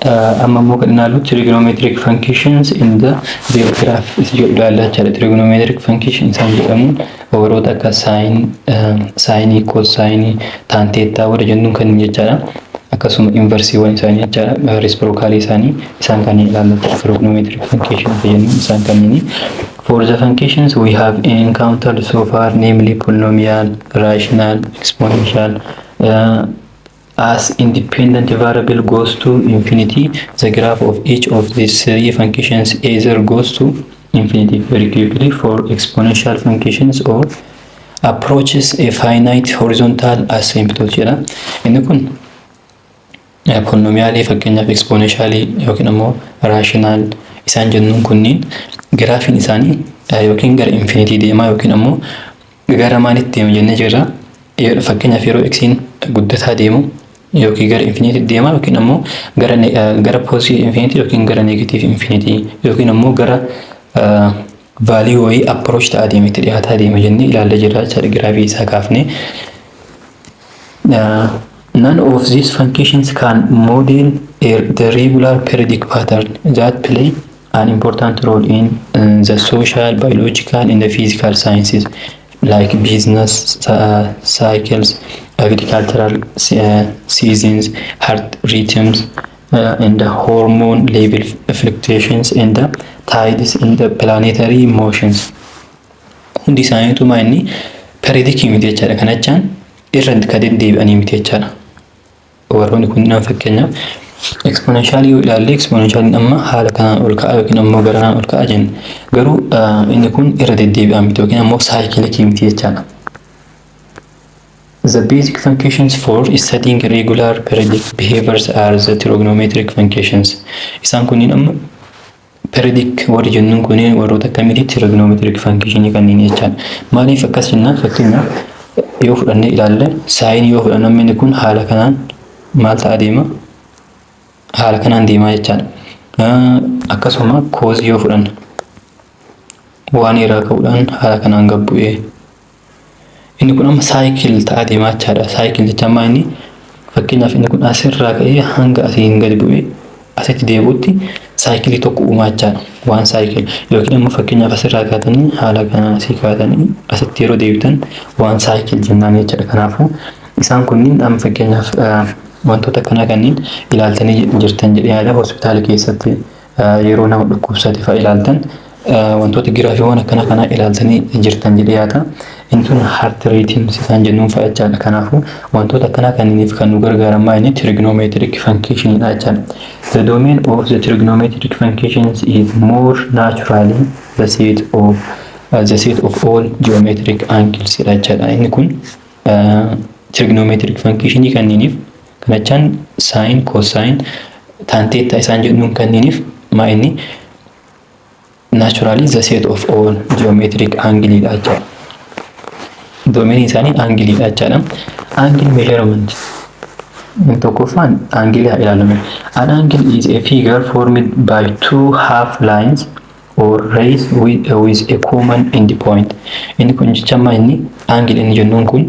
Amma immoo kan ilaallu trigonometric functions in the their graph isa jedhu ilaallaa jechaadha. Trigonometric function isaan jedhamuun warroota akka sine, cosine, tan theta warra jennuun kan jechaadha. Akkasuma inversiiwwan isaanii jechaadha. Reciprocalii isaanii isaan kanneen ilaallaa jechaadha. Trigonometric function jennuun isaan kanneeni. For the functions we have encountered so far, namely polynomial, rational, exponential, as independent variable goes to infinity, the graph of each of these three functions either goes to infinity very quickly for exponential functions or approaches a finite horizontal asymptote jedha. Inni kun polynomialii, fakkeenyaaf exponentialii yookiin ammoo rational isaan jennuun kunniin giraafiin isaanii yookiin gara infinity deemaa yookiin ammoo gara maalitti deema jennee jirra. Fakkeenyaaf yeroo xiin guddataa deemu yookiin gara infinity deemaa yookiin ammoo gara positive infinity yookiin gara negative infinity yookiin ammoo gara value wayii approach ta'aa deeme, itti dhiyaataa deema jennee ilaallee jirra jechaadha giraafii isaa kaafne. None of these functions can model the regular periodic pattern that play an important role in the social, biological, and the physical sciences like business cycles, agricultural seasons, heart rhythms, and the hormone level fluctuations and the tides in the planetary motions. Hundi isaaniitu maa inni periodicii miti jechaadha. Kana jechaan irra ka deddeebi'anii miti jechaadha. Warroonni kunneen fakkeenyaaf exponentialii yoo ilaalle, exponentialiin amma haala kanaan ol ka'a yookiin ammoo gara kanaan ol ka'a jenna. Garuu inni kun irra deddeebi'aa miti yookiin ammoo cyclicii miti jechaadha. The basic functions for studying regular periodic behaviors are the trigonometric functions. Isaan kunniin amma periodic warri jennuun kunniin warroota akkamiiti? Trigonometric function kanneen jechaadha. Maaliif akkas jennaan? Fakkeenyaaf yoo fudhannee ilaalle, sine yoo fudhanne, amma inni kun haala kanaan maal ta'a deema? Haala kanaan deemaa jechaadha. Akkasuma cosii yoo fudhanne, waan irraa ka'uudhaan haala kanaan gad bu'ee inni kun amma cycle ta'aa deemaa jechaadha. Cycle jechaan maa inni? Fakkeenyaaf inni kun asirraa ka'ee hanga asiin gadi bu'ee asitti deebi'utti cyclii tokko uumaa jechaadha. Waan cycle yookiin immoo fakkeenyaaf asirraa kaatanii haala kanaan asii kaatanii asitti yeroo deebitan waan cycle jennaan jechaadha. Kanaafuu isaan kunniin amma fakkeenyaaf wantoota akkanaa kanneen ilaaltanii jirtan jedhee yaada. Hospitaala keessatti yeroo nama dhukkubsate fa'a ilaaltan, wantoota giraafiiwwan akkana kanaa ilaaltanii jirtan jedhee yaada. Inni sun heart rhythm isaan jennuun fa'a jechaadha. Kanaafuu wantoota akkanaa kanneeniif kan nu gargaaran maa inni? Trigonometric functionidha jechaadha. The domain of the trigonometric functions is more naturally the set of all geometric angles dha jechaadha. Inni kun trigonometric functionii kanneeniif, kanachaan sine, cosine, tan theta isaan jennuun kanneeniif maa inni? Naturally the set of all geometric angle dha jechaadha. Domain isaanii angle dha jechaadha. Angle measurement. Tokkoffaan angle haa ilaalame. An angle is a figure formed by two half lines or rays with a common end point. Inni kun jecha maa inni? Angle inni jennuun kun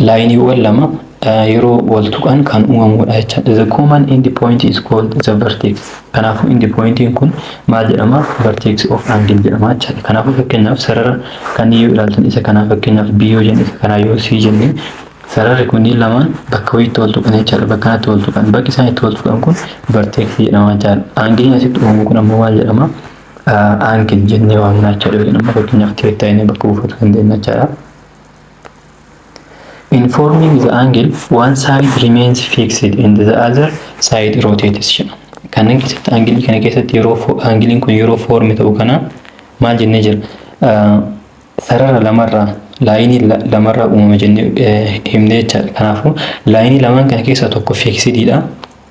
lineiiwwan lama yeroo wal tuqan kan uumamudha jechaadha. The common end point is called the vertex. Kanaafuu end pointiin kun maal jedhama? Vertex of angle jedhama jechaadha. Kanaafuu fakkeenyaaf sarara kan yoo ilaaltan, isa kanaa fakkeenyaaf B yoo jenne, isa kanaa yoo C jenne, sararri kunniin lamaan bakka wayiitti wal tuqan jechaadha. Bakka kanatti wal tuqan. Bakki isaan itti wal tuqan kun vertex jedhama jechaadha. Angleiin asitti uumamu kun ammoo maal jedhama? Angle jennee waamna jechaadha. Yookiin ammoo fakkeenyaaf theta jennee bakka buufachuu dandeenya jechaadha. In forming the angle, one side remains fixed and the other side rotates jedha. Kanneen keessatti, angleii kana keessatti, yeroo angleiin kun yeroo form ta'u kana maal jennee jira? Sarara lamarraa, lineii lamarraa uumama jennee himnee jechaadha. Kanaafuu lineii lamaan kana keessaa tokko fixediidha.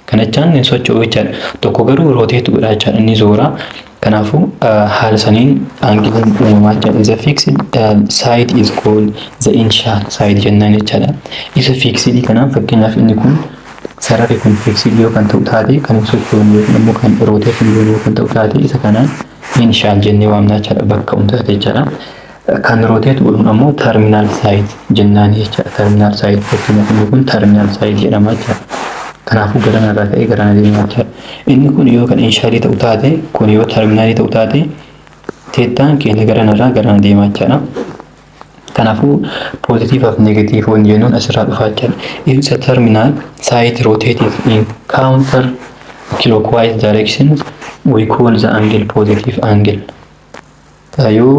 Kana jechaan hin socho'u jechaadha. Tokko garuu rotate godha jechaadha. Inni zoora. Kanaafuu haala saniin angleiin uumamaa jechaadha. The fixed side is called the initial side jennaan jechaadha. Isa fixed kanaan, fakkeenyaaf inni kun, sararri kun fixed yoo kan ta'u taate, kan hin sochoone yookiin immoo kan rotate hin goone yoo kan ta'u taate, isa kanaan initial jennee waamna jechaadha. Bakka umtaate jechaadha. Kan rotate godhuun ammoo terminal side jennaan jechaadha. Terminal side, fakkeenyaaf inni kun terminal side jedhama jechaadha. Kanaafuu garana irraa ka'ee garana deemaa jechaadha. Inni kun yoo kan initialii ta'u taate, kun yoo terminalii ta'u taate, thetaan keenya garana irraa garana deemaa jechaadha. Kanaafuu positivaa fi negative wanni jennuun asirraa dhufaa jechaadha. If the terminal side rotates in counter clockwise directions, we call the angle positive angle. Yoo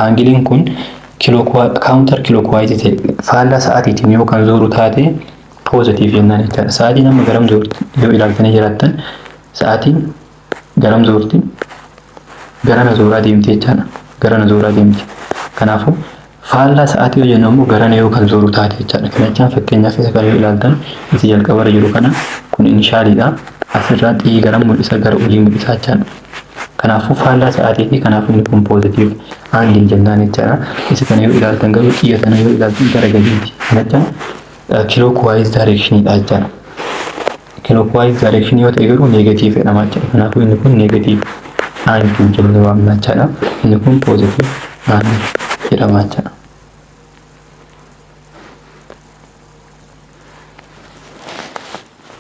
angleiin kun counter clockwise ta'e, faallaa sa'aatiitiin yoo kan zooru taate, positive jennaan jechaadha. Sa'aatiin amma garam zoorti yoo ilaaltanii jiraattan, sa'aatiin garam zoorti? Garana zooraa deemti jechaadha. Garana zooraa deemti. Kanaafuu faallaa sa'aatii yoo jennu ammoo garana yoo kan zooru taate jechaadha. Kana jechaan fakkeenyaaf isa kana yoo ilaaltan, isa jalqabarra jiru kana, kun initialiidha. Asirraa xiyyi gara mul'isa, gara olii mul'isa jechaadha. Kanaafuu faallaa sa'aatiiti. Kanaafuu inni kun positive angle jennaan jechaadha. Isa kana yoo ilaaltan garuu, xiyya kana yoo ilaaltan gara gadiiti. Kana jechaan clockwise directionidha jechaadha. Clockwise direction yoo ta'e garuu negative jedhama jechaadha. Kanaafuu inni kun negative angle jennee waamna jechaadha. Inni kun positive angle jedhama jechaadha.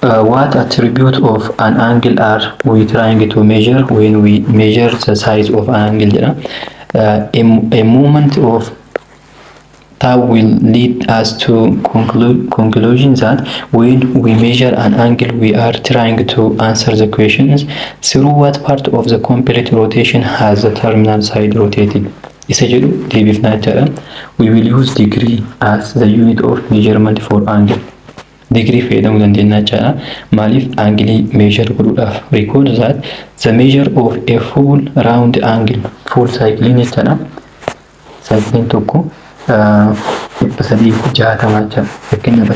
What attribute of an angle are we trying to measure when we measure the size of an angle jedha. A moment of that will lead us to conclusion that when we measure an angle, we are trying to answer the questions: through what part of the complete rotation has the terminal side rotated, isa jedhu deebifnaa jechaadha. We will use degree as the unit of measurement for angle. Degree fayyadamuu dandeenya jechaadha. Maaliif? Angle measure godhuudhaaf. Recall that the measure of a full round angle, full cycle jechaadha. Cycle tokko 360 jechaadha. Fakkeenyaaf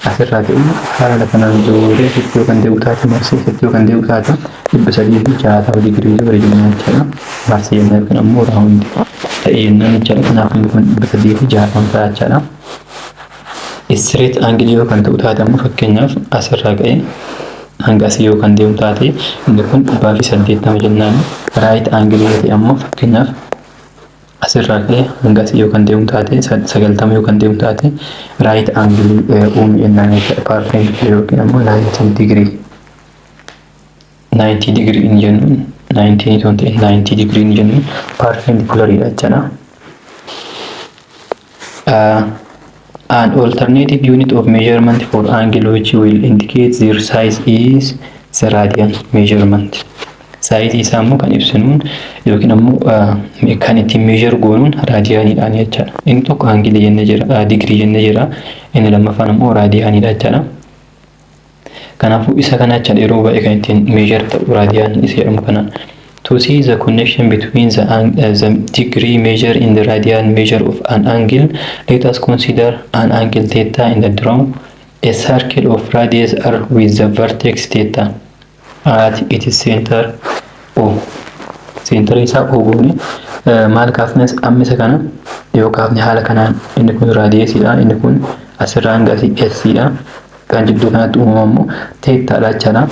asirraa ka'ee haala kanaan zooree asitti yoo kan deemu taate, marsee asitti yoo kan deemu taate, 360 digirii zoore jennaan jechaadha. Marsee jennaan yookiin ammoo round ta'e jennaan jechaadha. Kanaaf inni kun 360 ta'a jechaadha. Straight angle yoo kan ta'u taate ammoo, fakkeenyaaf asirraa ka'ee hanga asii yoo kan deemu taate, inni kun 180 jennaan. Right angle yoo ta'e ammoo, fakkeenyaaf asirraa ka'ee hanga asii yoo kan deemu taate, 90 yoo kan deemu taate, right angle uumu jennaan jechaadha. Perpendicular yookiin ammoo 90 degree, 90 degree inni jennuun, 90 itoo hin ta'in 90 degree inni jennuun perpendicularidha jechaadha. An alternative unit of measurement for angle which will indicate their size is the radian measurement. Sizeii isaa immoo kan ibsinuun yookiin ammoo kan ittiin measure goonuun radianiidhaan jechaadha. Inni tokko angle jennee jira, digirii jennee jira. Inni lammaffaan ammoo radianiidha jechaadha. Kanaafuu isa kana jechaadha yeroo baay'ee kan ittiin measure ta'u radian isa jedhamu kanaan. To see the connection between the degree measure in the radian measure of an angle, let us consider an angle theta in the draw a circle of radius r with the vertex theta at its center O. Center isaa O goone maal kaafnes? Amma isa kana yoo kaafne, haala kanaan inni kun radiusiidha, inni kun asirraa hanga asii S dha. Kan jidduu kanatti uumamu ammoo thetadha jechaadha.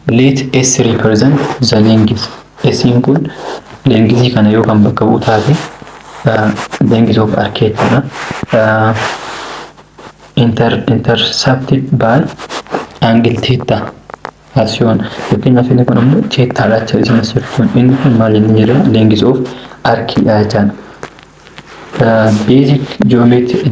Let S represent the length. S'in kun lengthii kana yoo kan bakka bu'u taate, length of arc jechuudha. Intercepted by angle theta as shown. Fakkeenyaaf inni kun ammoo thetadha jechuudha isin as jirtu kun. Inni kun maal inni jedha? Length of arciidha jechaadha. Basic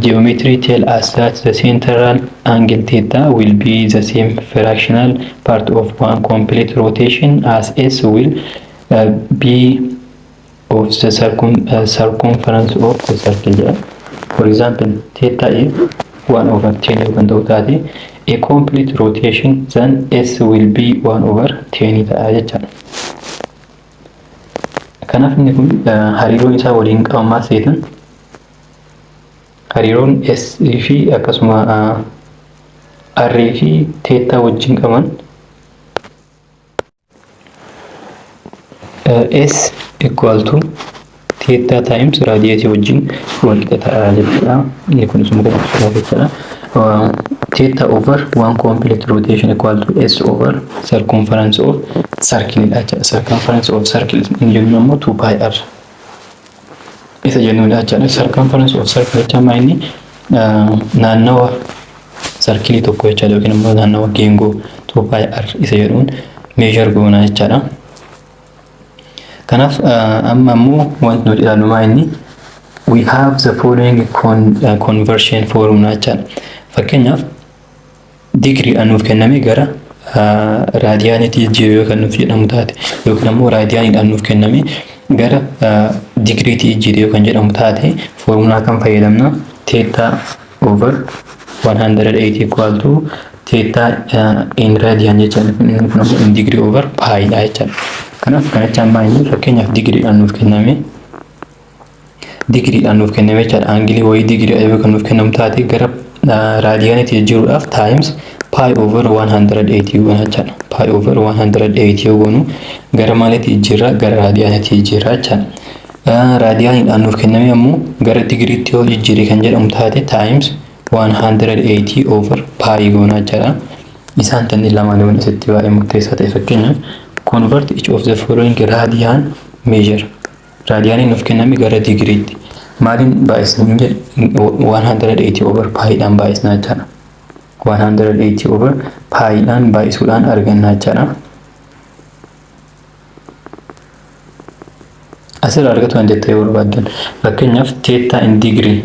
geometry tell us that the central angle theta will be the same fractional part of one complete rotation as S will be of the circumference of the circle jedha. For example, theta is 1 over 10 yoo kan ta'u taate a complete rotation, then S will be 1 over 10 ta'a jechaadha. Kanaaf inni kun hariiroon isaa waliin qabamaa seetan, hariiroon S fi akkasuma R fi theta wajjin qaban S equal to theta times radiusii wajjin wal qixa ta'a jechuudha. Inni kun isuma kana ibsuudhaaf jechuudha. Theta over one complete rotation equal to S over circumference of circle dha jechuudha. Circumference of circle inni jennu ammoo 2 pi r isa jennuudha jechuudha. Circumference of circle jecha maa inni naannawa Circleii tokko jechaadha, yookiin immoo naannawa geengoo 2 pi r isa jedhuun measure goona jechaadha. Kanaaf amma immoo wanti nuti ilaallu maa inni? We have the following conversion formula jechaadha. Fakkeenyaaf, digiriidhaan nuuf kenname gara raadiyaaniitti jijjiiruu yoo kan nuuf jedhamu taate, yookiin ammoo raadiyaaniidhaan nuuf kenname gara digiriitti jijjiiruu yoo kan jedhamu taate, foormulaa kan fayyadamna? Theta over 180 equal to theta in radian jechaadha. Inni kun ammoo in degree over pi dha jechaadha. Kanaaf kanatti ammaa inni fakkeenyaaf digiriidhaan nuuf kenname jechaadha. Angleii wayii digiriidhaan yoo kan nuuf kennamu taate, gara raadiyaaniitti jijjiiruudhaaf times pi over 180 goona jechaadha. Pi over 180 yoo goonu gara maaliitti jijjiirra? Gara raadiyaaniitti jijjiirra jechaadha. Raadiyaaniidhaan nuuf kenname ammoo gara digiriitti yoo jijjiire kan jedhamu taate, times 180 over pi goona jechaadha. Isaan tanni lamaan waan asitti baay'ee murteessaa ta'e, fakkeenyaaf, convert each of the following radian measure. Raadiyaaniin nuuf kenname gara digiriitti maaliin baay'isna jedhe? 180 over piidhaan baay'isna jechaadha. 180 over piidhaan baay'isuudhaan arganna jechaadha. Asirraa argatu waan jettee yoo barbaaddan, fakkeenyaaf, theta in degree,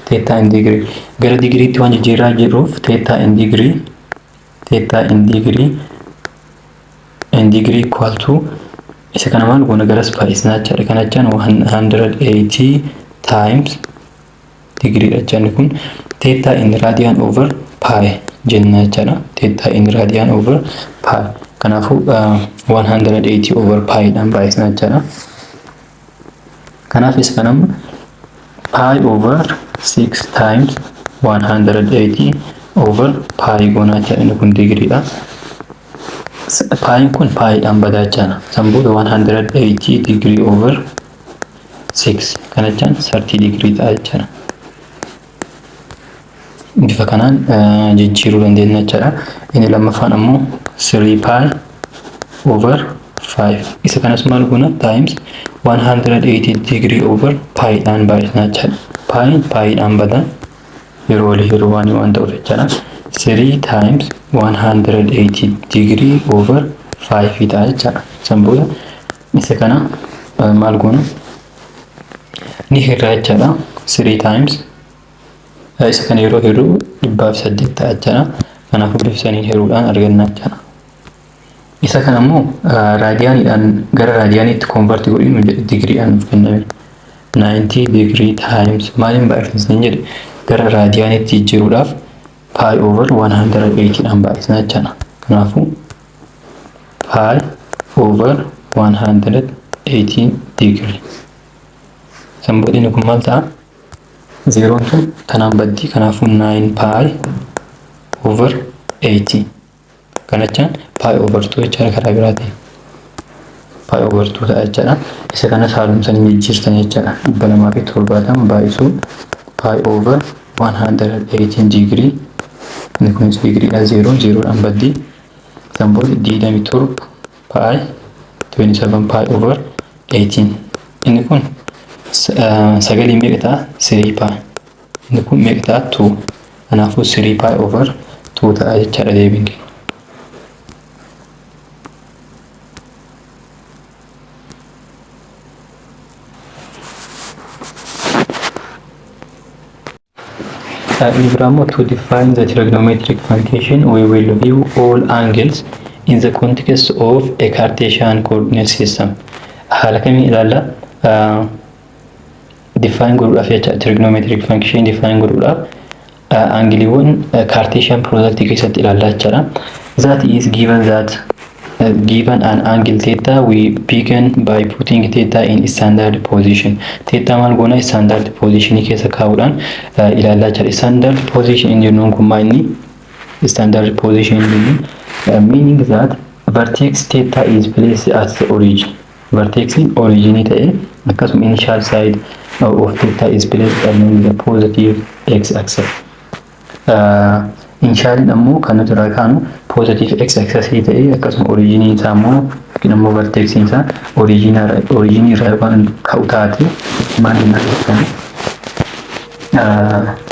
theta in degree gara digiriitti waan jijjiirraa jirruuf, theta in degree equal to isa kana maal goona? Garas baay'isnaa jechaadha. Kana jechaan 180 times degree jechaan kun theta in radian over pi jenna jechaadha. Theta in radian over pi. Kanaafuu 180 over pi dhaan baay'isnaa jechaadha. Kanaaf isa kana amma pi over 6 times 180 over pi goonaa jechaadha. Inni kun digiriidha. Piin kun piidhaan badaa jechaadha. San booda 180 degree over 6 kana jechaan 30 degree ta'a jechaadha. Bifa kanaan jijjiiruu dandeenya jechaadha. Inni lammaffaan ammoo 3 pi over 5. Isa kanas maal goona? Times 180 degree over pi dhaan baay'isna jechaadha. Piin piidhaan bada, yeroo walii yeroo waan waan ta'uuf jechaadha. 3 times 180 degree over 5 ta'a jechaadha. San booda isa kana maal goona? Ni hirraa jechaadha. 3 times isa kana yeroo hirru 108 ta'a jechaadha. Kanaafuu bifa saniin hiruudhaan arganna jechaadha. Isa kana immoo raadiyaaniidhaan gara raadiyaaniitti convert godhinu jedhe, digiriidhaan nuuf kenname. 90 degree times maaliin baay'ifna jedhe? Gara raadiyaaniitti jijjiiruudhaaf pi over 180 dhaan baay'isna jechaadha. Kanaafuu pi over 180 degree. San booda inni kun maal ta'a? Zeeroon tun tanaan baddii, kanaafuu 9 pi over 80. Kana jechaan pi over 2 jechaadha karaa biraatiin. Pi over 2 ta'a jechaadha. Isa kanas haalumsanii jijjiirtan jechaadha. 270 baay'isuu pi over 180 degree. Inni kunis digiriidha. Zeeroon zeeroodhaan baddii. San booda 27 pi, 27 pi over 18. Inni kun sagalii meeqa ta'a? 3 pi. Inni kun meeqa ta'a? 2. Kanaafuu 3 pi over 2 ta'a jechaadha deebiin keenya. Inni biraa immoo, to define the trigonometric function, we will view all angles in the context of a Cartesian coordinate system. Haala kamiin ilaalla? Define godhuudhaaf jecha, trigonometric function define godhuudhaaf angleiiwwan Cartesian product keessatti ilaallaa jechaadha. That is, given that given an angle theta, we begin by putting theta in standard position. Theta maal goona? Standard position keessa kaa'uudhaan ilaallaa jechaadha. Standard position inni jennuun kun maal inni? Standard position jennuun meaning that vertex theta is placed at the origin. Vertex origin ta'e, akkasuma initial side of theta is placed along the positive x axis. Initialiin ammoo kan nuti irraa kaanu positive x axis ta'e, akkasuma originii isaa immoo yookiin ammoo vertexiin isaa originii irraa yookaan ka'u taate maal jennaan?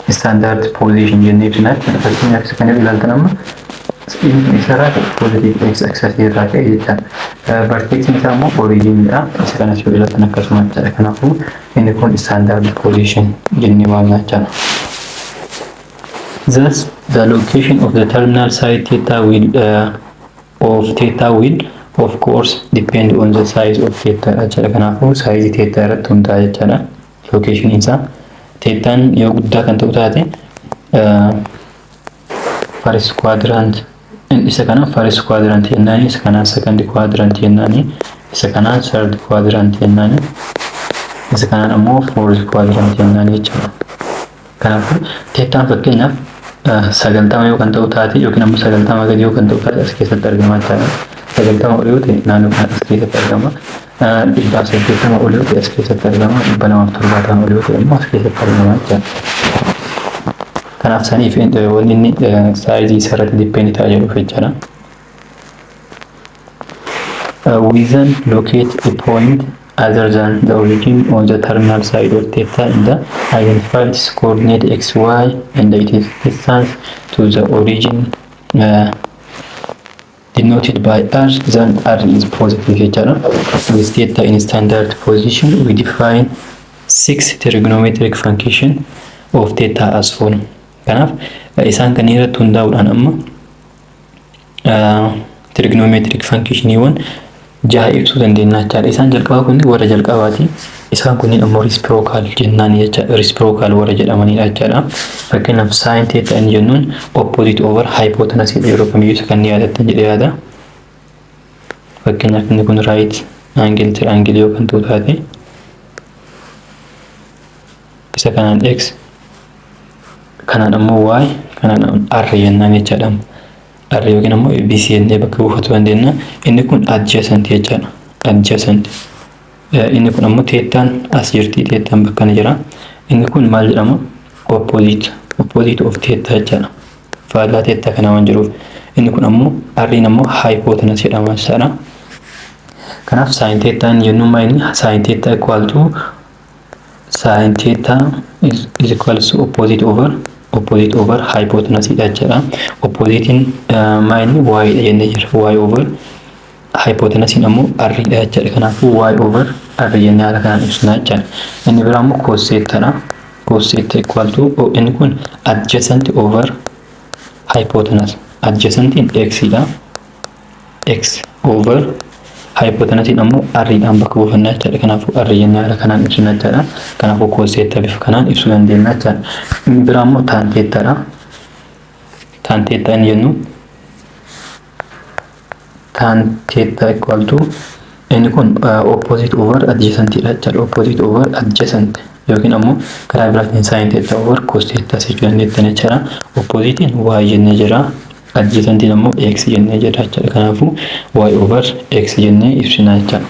Standard position jennee ibsina jechuudha. Fakkeenyaaf, isa kana ilaaltan, amma inni isarraa ka'e positive x axis irraa ka'e jechaadha. Vertexiin isaa immoo originiidha. Isa kanas yoo ilaaltan akkasuma jechaadha. Kanaafuu inni kun standard position jennee waamna jechaadha. Thus, the location of the terminal side theta will of theta will of course depend on the size of theta jechaadha. Kanaafuu sizeii theta irratti hundaa'a jechaadha. Location isaa thetaan yoo guddaa kan ta'u taate, first quadrant, isa kana first quadrant jennaani, isa kanaan second quadrant jennaani, isa kanaan third quadrant jennaani, isa kanaan ammoo fourth quadrant jennaani jechuudha. Kanaafuu thetaan fakkeenyaaf 90 yoo kan ta'u taate yookiin ammoo 90 gadi yoo kan ta'u taate, as keessatti argama jechaadha. 90 ol yoo ta'e, naannoo kana as keessatti argama. 180 ol yoo ta'e, as keessatti argama. 270 ol yoo ta'e immoo, as keessatti argama jechaadha. Kanaaf saniif wanni inni sizeii isarratti depend ta'a jedhuuf jechaadha. We then locate a point other than the origin on the terminal side of theta and identify its coordinate x, y and its distance to the origin denoted by r, then r is positive jechaadha. With theta in standard position, we define six trigonometric function of theta as follow. Kanaaf isaan kanneen irratti hundaa'uudhaan amma trigonometric functioniiwwan jaha ibsuu dandeenya jechaadha. Isaan jalqabaa kun warra jalqabaati. Isaan kunniin ammoo reciprocal jennaan jecha, reciprocal warra jedhamanidha jechaadha. Fakkeenyaaf, sine theta inni jennuun opposite over hypotenuse yeroo kamiyyuu isa kan yaadattan jedhee yaada. Fakkeenyaaf, inni kun right angle triangle yoo kan ta'u taate, isa kanaan x, kanaan ammoo y, kanaan r jennaan jechaadha. R yookiin ammoo ABC jennee bakka buufachuu dandeenya. Inni kun adjacent jechaadha. Adjacent. Inni kun ammoo thetaan as jirti, thetaan bakka kana jira. Inni kun maal jedhama? Opposite. Opposite of theta jechaadha. Faallaa theta kana waan jiruuf. Inni kun ammoo R'n ammoo hypotenuse jedhama jechaadha. Kanaaf sine thetaan jennuun maal inni? Sine theta equal to, sine theta is equal to opposite over hypotenuse dha jechaadha. Oppositein maal inni? Y dha jennee jira. Y over hypotenuse ammoo r dha jechaadha. Kanaafuu y over r jennee haala kanaan ibsina jechaadha. Inni biraa ammoo cos theta dha. Cos theta equal to, inni kun adjacent over hypotenuse. Adjacentiin x dha. X over hypotenusiin ammoo r dhaan bakka buufannaa jechaadha. Kanaafuu r jennee haala kanaan ibsina jechaadha. Kanaafuu cos theta bifa kanaan ibsuu dandeenya jechaadha. Inni biraa ammoo tan theta dha. Tan theta inni jennu, tan theta equal to, inni kun opposite over adjacent dha jechaadha. Opposite over adjacent yookiin ammoo karaa biraatiin sin theta over cos theta jechuu dandeettan jechaadha. Oppositiin y jennee jira. Adjacentiin ammoo x jennee jira jechaadha. Kanaafuu y over x jennee ibsina jechaadha.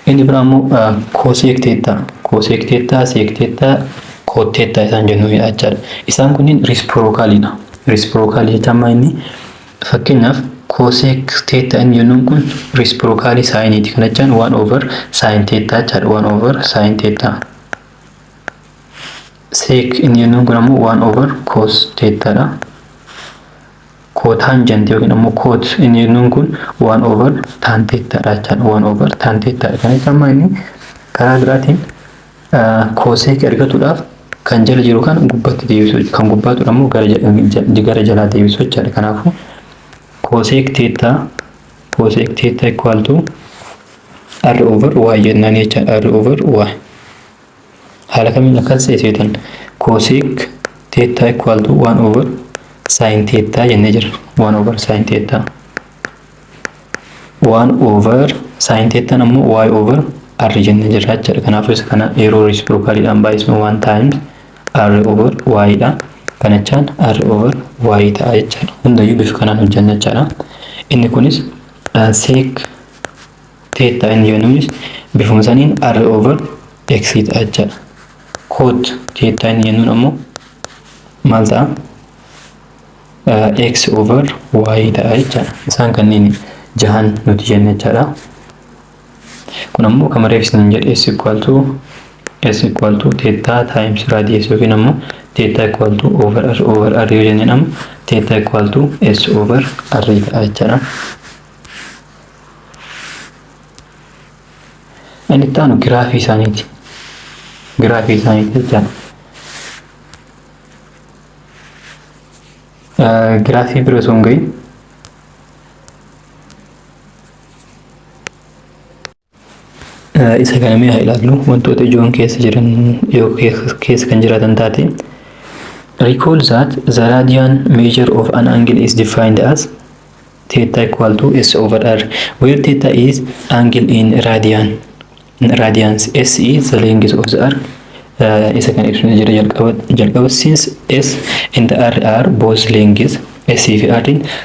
Inni biraa immoo cosec theta, cosec theta, sec theta, cot theta isaan jennuudha jechaadha. Isaan kunniin reciprocalidha. Reciprocalii jechaan maal inni? Fakkeenyaaf, cosec theta inni jennuun kun reciprocalii sineiiti. Kana jechaan one over sine theta jechaadha. One over sine theta. Sec inni jennuun kun ammoo one over cos thetadha. Cotangent yookiin ammoo cot inni jennuun kun one over tan thetadha jechaadha. One over tan thetadha. Kana jechaan maal inni? Karaa biraatiin cosec argatuudhaaf kan jala jiru kan gubbatti deebisu, kan gubbaatu ammoo gara jalaa deebisu jechaadha. Kanaafuu cosec theta equal to r over y jennaan jechaadha. R over y. Haala kamiin akkas seetan? Cosec theta equal to 1 over sin theta jennee jira. 1 over sin theta. 1 over sin theta ammoo y over r jennee jirra jechaadha. Kanaafuu isa kana yeroo reciprocaliidhaan baay'isnu 1 times r over y dha. Kana jechaan r over y ta'a jechaadha. Hundayyuu bifa kanaan hojjenna jechaadha. Inni kunis sec theta inni jennuunis bifuma saniin r over x ta'a jechaadha. Cot theta inni jennuun ammoo maal ta'a? X over y ta'a jechaadha. Isaan kanneen jahan nuti jenne jechaadha. Kun ammoo kan reef isiniin jedhe s equal to S equal to theta times radius yookiin ammoo theta equal to over r over r yoo jenneen, amma theta equal to s over r ta'a jechaadha. Inni itti aanu giraafii isaaniiti. Giraafii isaaniiti jechaadha. Giraafii bira osoo hin gahin isa kana mee haa ilaallu, wantoota ijoon keessa jiran yoo keessa kan jiraatan taate. Recall that the radian measure of an angle is defined as theta equal to s over r, where theta is angle in radians, s is the length of the arc. Isa kan ibsu jira jalqaba. Since s and r are both lengths, s fi r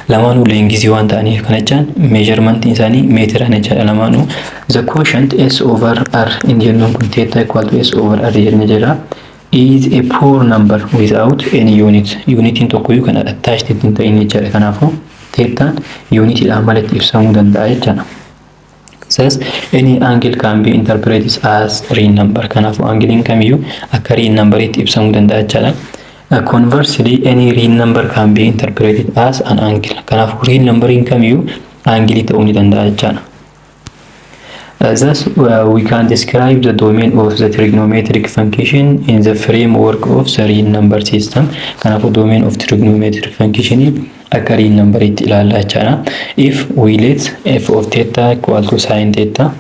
lamaanuu lengthii waan ta'aniif, kana jechaan measurementiin isaanii meetiraan jechaadha lamaanuu. The quotient s over r inni jennuun kun, theta equal to s over r jennee jira, is a pure number without any unit. Unitiin tokkoyyuu kan attached ittiin ta'in jechaadha. Kanaafuu thetaan unitiidhaan malatti ibsamuu danda'a jechaadha. Thus, any angle can be interpreted as real number. Kanaafuu angiliin kamiyyuu akka real numberitti ibsamuu danda'a jechaadha. Conversely, any real number can be interpreted as an angle. Kanaafuu real numberiin kamiyyuu angilii ta'uu ni danda'a jechaadha. Thus, we can describe the domain of the trigonometric function in the framework of the real number system. Kanaafuu domain of trigonometric function akka real numberitti ilaalla jechaadha. If we let f of theta equal to sin theta,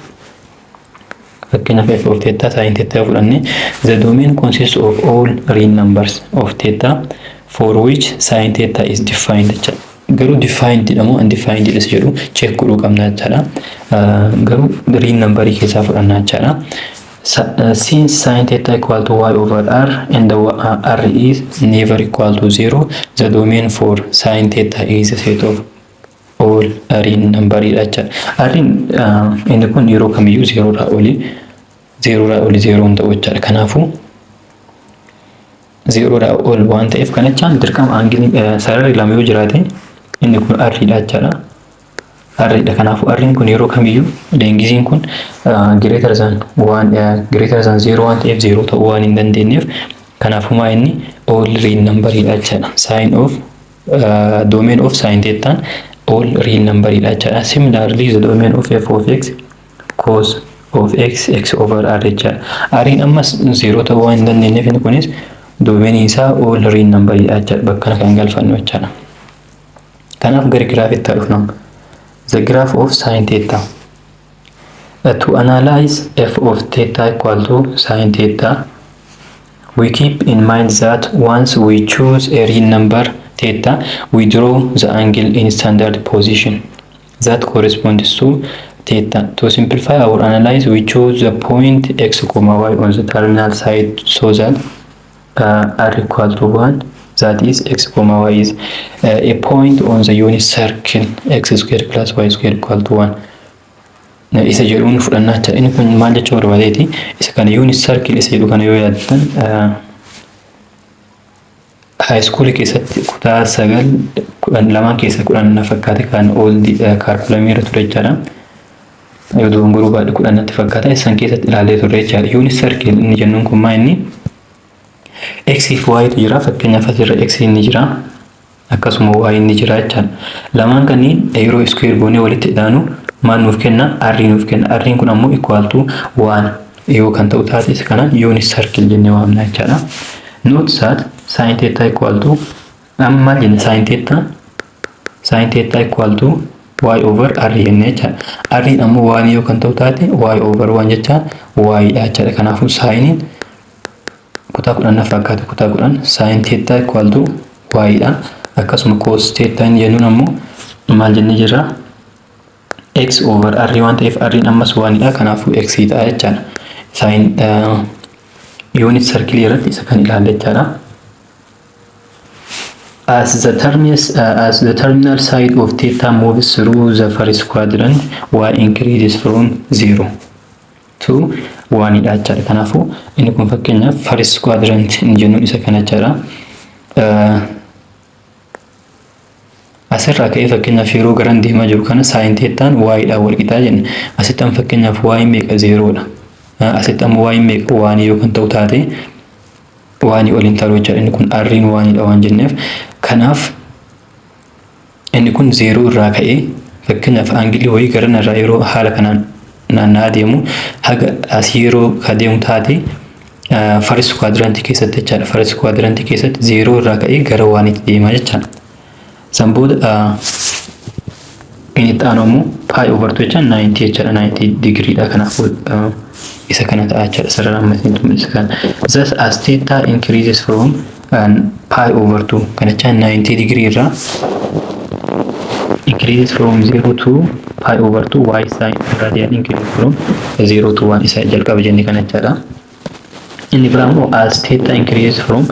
fakkeenyaaf f of theta sin theta fudhanne, the domain consists of all real numbers of theta for which sin theta is defined jechaadha. Garuu defined jedhamu undefined jedhas jedhu check godhuu qabna jechaadha. Garuu real numberii keessaa fudhanna jechaadha. Since sin theta equal to y over r and the r is never equal to 0, the domain for sin theta is a set of all real number dha jechaadha. R'n inni kun yeroo kamiyyuu zeeroodhaa olii zeeroon ta'u jechaadha. Kanaafuu zeeroodhaa ol waan ta'eef, kana jechaan dirqama aangiliin sararri lama yoo jiraate, inni kun r dha jechaadha. R dha. Kanaafuu r'n kun yeroo kamiyyuu lengthiin kun greater than waan greater than zero waan ta'eef, zeeroo ta'uu waan hin dandeenyeef, kanaafuu maa inni all real number dha jechaadha. Sin of domain of sin thetaan all real number dha jechaadha. Similarly, the domain of f of x cos of x x over r jechaadha. R'n ammas zeeroo ta'uu waan hin dandeenyeef, inni kunis domain isaa all real number dha jechaadha. Bakka kana kan galfannu jechaadha. Kanaaf gara giraafitti haa dhufnu. The graph of sin theta. To analyze f of theta equal to sin theta, we keep in mind that once we choose a real number theta, we draw the angle in standard position that corresponds to theta. To simplify our analysis, we choose the point x comma y on the terminal side so that r equal to 1, that is, x comma y is a point on the unit circle x square plus y square equal to 1 isa jedhuun fudhannaa jecha. Inni kun maal jechuu barbaadeeti? Isa kana unit circle isa jedhu kana yoo yaaddan, high school keessatti kutaa sagal 10 lamaan keessa 10 na fakkaate kan old curriculumii irra ture jechaadha. Yoo dogongoruu baadhe 10 natti fakkaata, isaan keessatti ilaallee turre jechaadha. Unit circle inni jennuun kun maa inni x fi y tu jira. Fakkeenyaaf asirra x inni jira, akkasuma y inni jira jechaadha. Lamaan kanneen yeroo square goonee walitti hidhaanu maal nuuf kenna? R nuuf kenna. R kun ammoo equal to 1 yoo kan ta'u taate, isa kanaan unit circle jennee waamna jechaadha. Note that sin theta equal to, amma maal jenne? Sin theta equal to y over r jennee jechaadha. R ammoo 1 yoo kan ta'u taate, y over 1 jechaan y dha jechaadha. Kanaafuu siniin kutaa 10 na fakkaate, kutaa 10, sin theta equal to y dha. Akkasuma cos theta inni jennuun ammoo maal jennee jirra? X over r waan ta'eef, r ammas 1 dha. Kanaafuu x ta'a jechaadha. Sin unit circle irratti isa kan ilaalle jechaadha. As the terminal side of theta moves through the first quadrant, y increases from 0 to 1 dha jechaadha. Kanaafuu inni kun fakkeenyaaf first quadrant inni jennuun isa kana jechaadha. Asirraa ka'ee fakkeenyaaf yeroo garan deemaa jiru kana sin thetaan y dhaan wal qixaa jenna. Asitti amma fakkeenyaaf y meeqa? Zeeroodha. Asitti ammoo y meeqa? One yoo kan ta'u taate, one oliin ta'u jechaadha. Inni kun r'n onedha waan jenneef. Kanaaf inni kun zeeroo irraa ka'ee, fakkeenyaaf angle wayii gara irraa yeroo haala kanaan naanna'aa deemu, haga asii yeroo ka deemu taate, first quadrant keessatti jechaadha. First quadrant keessatti zeeroo irraa ka'ee gara oneitti deemaa jechaadha. San booda inni itti aanu ammoo pi over two jechaan 90 jechaadha. 90 digriidha. Kanaafuu isa kana ta'a jechaadha. Sarara amma isinitti mul'isa kana. Thus, as theta increases from pi over 2, kana jechaan 90 degree irraa increases from 0 to pi over 2, y sin radian increases from 0 to 1, isa jalqaba jenne kana jechaadha. Inni biraa immoo as theta increases from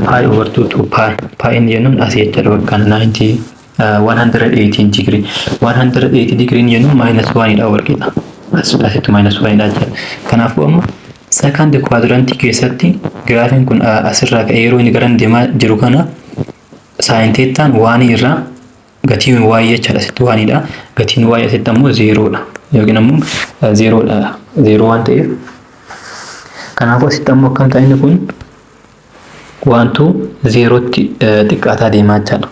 pi over 2 to pi. Pi inni jennuun asii jechaadha, bakka kana 90 118 degree. 180 degree jennuun minus 1 dha wal qixa. Asitti minus 1 dha jechaadha. Kanaafuu amma second quadrant keessatti giraafiin kun asirraa ka'ee yeroo inni gara deemaa jiru kana, sin thetaan one irraa, gatiin y jechaadha, asitti onedha. Gatiin y asitti ammoo zeeroodha yookiin ammoo zeeroodha. Zeeroo waan ta'eef, kanaafuu asitti ammoo akkam ta'a? Inni kun one to zeerootti xiqqaataa deemaa jechaadha.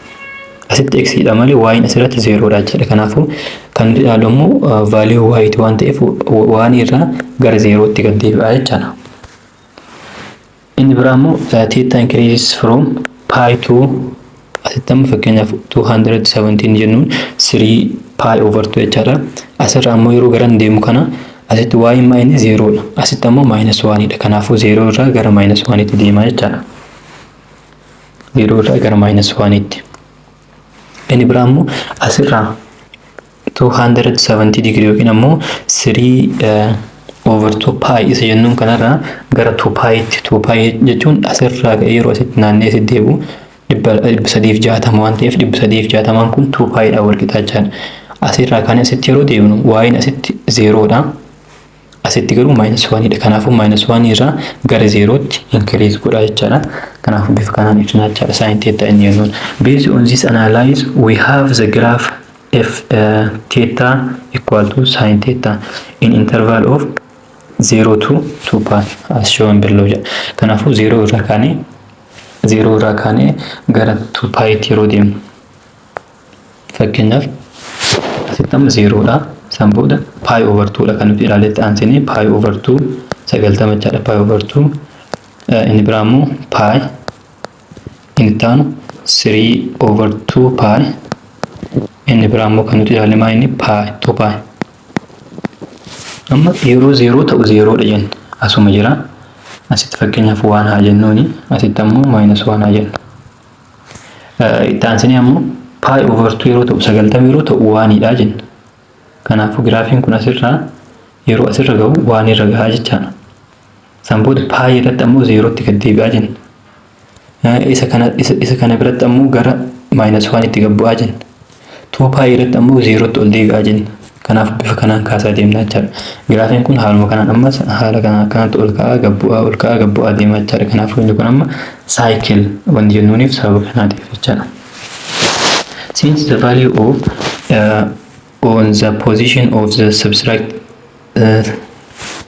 Asitti xdha malee y'n asirratti zeeroodha jechaadha. Kanaafuu kan nuti ilaallu immoo value y'ti waan ta'eef, one irraa gara zeerootti gad deebi'a jechaadha. Inni biraa immoo theta increases from pi to, asitti amma fakkeenyaaf 217 jennuun 3 pi over 2 jechaadha. Asirra ammoo yeroo garan deemu kana, asitti y inni zeeroodha. Asitti ammoo minus onedha. Kanaafuu zeeroo irraa gara minus oneitti deemaa jechaadha. Zeeroo irraa gara minus oneitti. Inni biraa immoo asirraa 270 degree yookiin ammoo 3 over 2 pi isa jennuun kanarraa gara 2 pitti, 2 pi jechuun asirraa ka'ee yeroo asitti naannee asitti deebi'u 360 waan ta'eef, 360n kun 2 pi dha wal qixa jechaadha. Asirraa kan asitti yeroo deebinu y'n asitti zeeroodha. Asitti garuu minus onedha. Kanaafuu minus one irraa gara zeerootti increase godha jechaadha. Kanaafuu bifa kanaan ibsina jechaadha sin theta inni jennuun. Based on this analysis, we have the graph f theta equal to sin theta in interval of 0 to 2 pi as shown below jedha. Kanaafuu 0 irraa kaanee gara 2 pitti yeroo deemnu, fakkeenyaaf asitti amma 0dha. San booda pi over 2 dha kan nuti ilaaletti aansinee, pi over 2 90 jechaadha, pi over 2. Inni biraa immoo pi, inni itti aanu 3 over 2 pi, inni biraa immoo kan nuti ilaalle maa inni pi 2 pi. Amma yeroo 0 ta'u 0dha jenna, asuma jira. Asitti fakkeenyaaf one haa jennuuni, asitti ammoo minus 1 haa jennu. Itti aansinee ammoo pi over 2 yeroo ta'u, 90 yeroo ta'u onedha jenna. Kanaafuu giraafiin kun asirraa yeroo asirra gahu one irra gahaa jechaadha. San booda pi irratti ammoo zeerootti gad deebi'aa jenna. Isa kana biratti ammoo gara minus oneitti gad bu'aa jenna. Two pi irratti ammoo zeerootti ol deebi'aa jenna. Kanaaf bifa kanaan kaasaa deemna jechaadha. Giraafiin kun haaluma kanaan ammas haala kanaan akkanatti ol ka'aa, gad bu'aa, ol ka'aa, gad bu'aa deema jechaadha. Kanaafuu inni kun amma cycle wanti jennuuniif sababa kanaatiif jechaadha. Since the value of on the position of the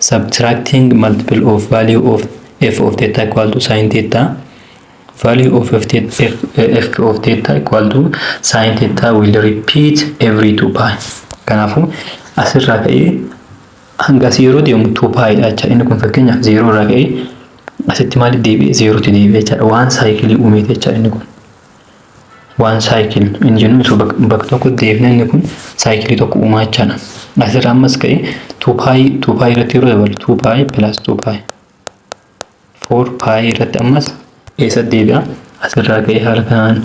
subtracting multiple of value of f of theta equal to sin theta, value of f of theta equal to sin theta will repeat every 2 pi. Kanaafuu asirraa ka'ee hanga asii yeroo deemu 2 pi dha jechaadha. Inni kun fakkeenyaaf 0 irraa ka'ee asitti maaliif deebi'e? 0tti deebi'e jechaadha. One cycle uumeeti jechaadha inni kun. One cycle inni jennu osoo bakka tokko deebine, inni kun cycle tokko uumaa jechaadha. Asirraa ammas ka'ee 2 pi, 2 pi irratti yeroo dabalu, 2 pi plus 2 pi, 4 pi irratti ammas eessa deebi'a? Asirraa ka'ee haala kanaan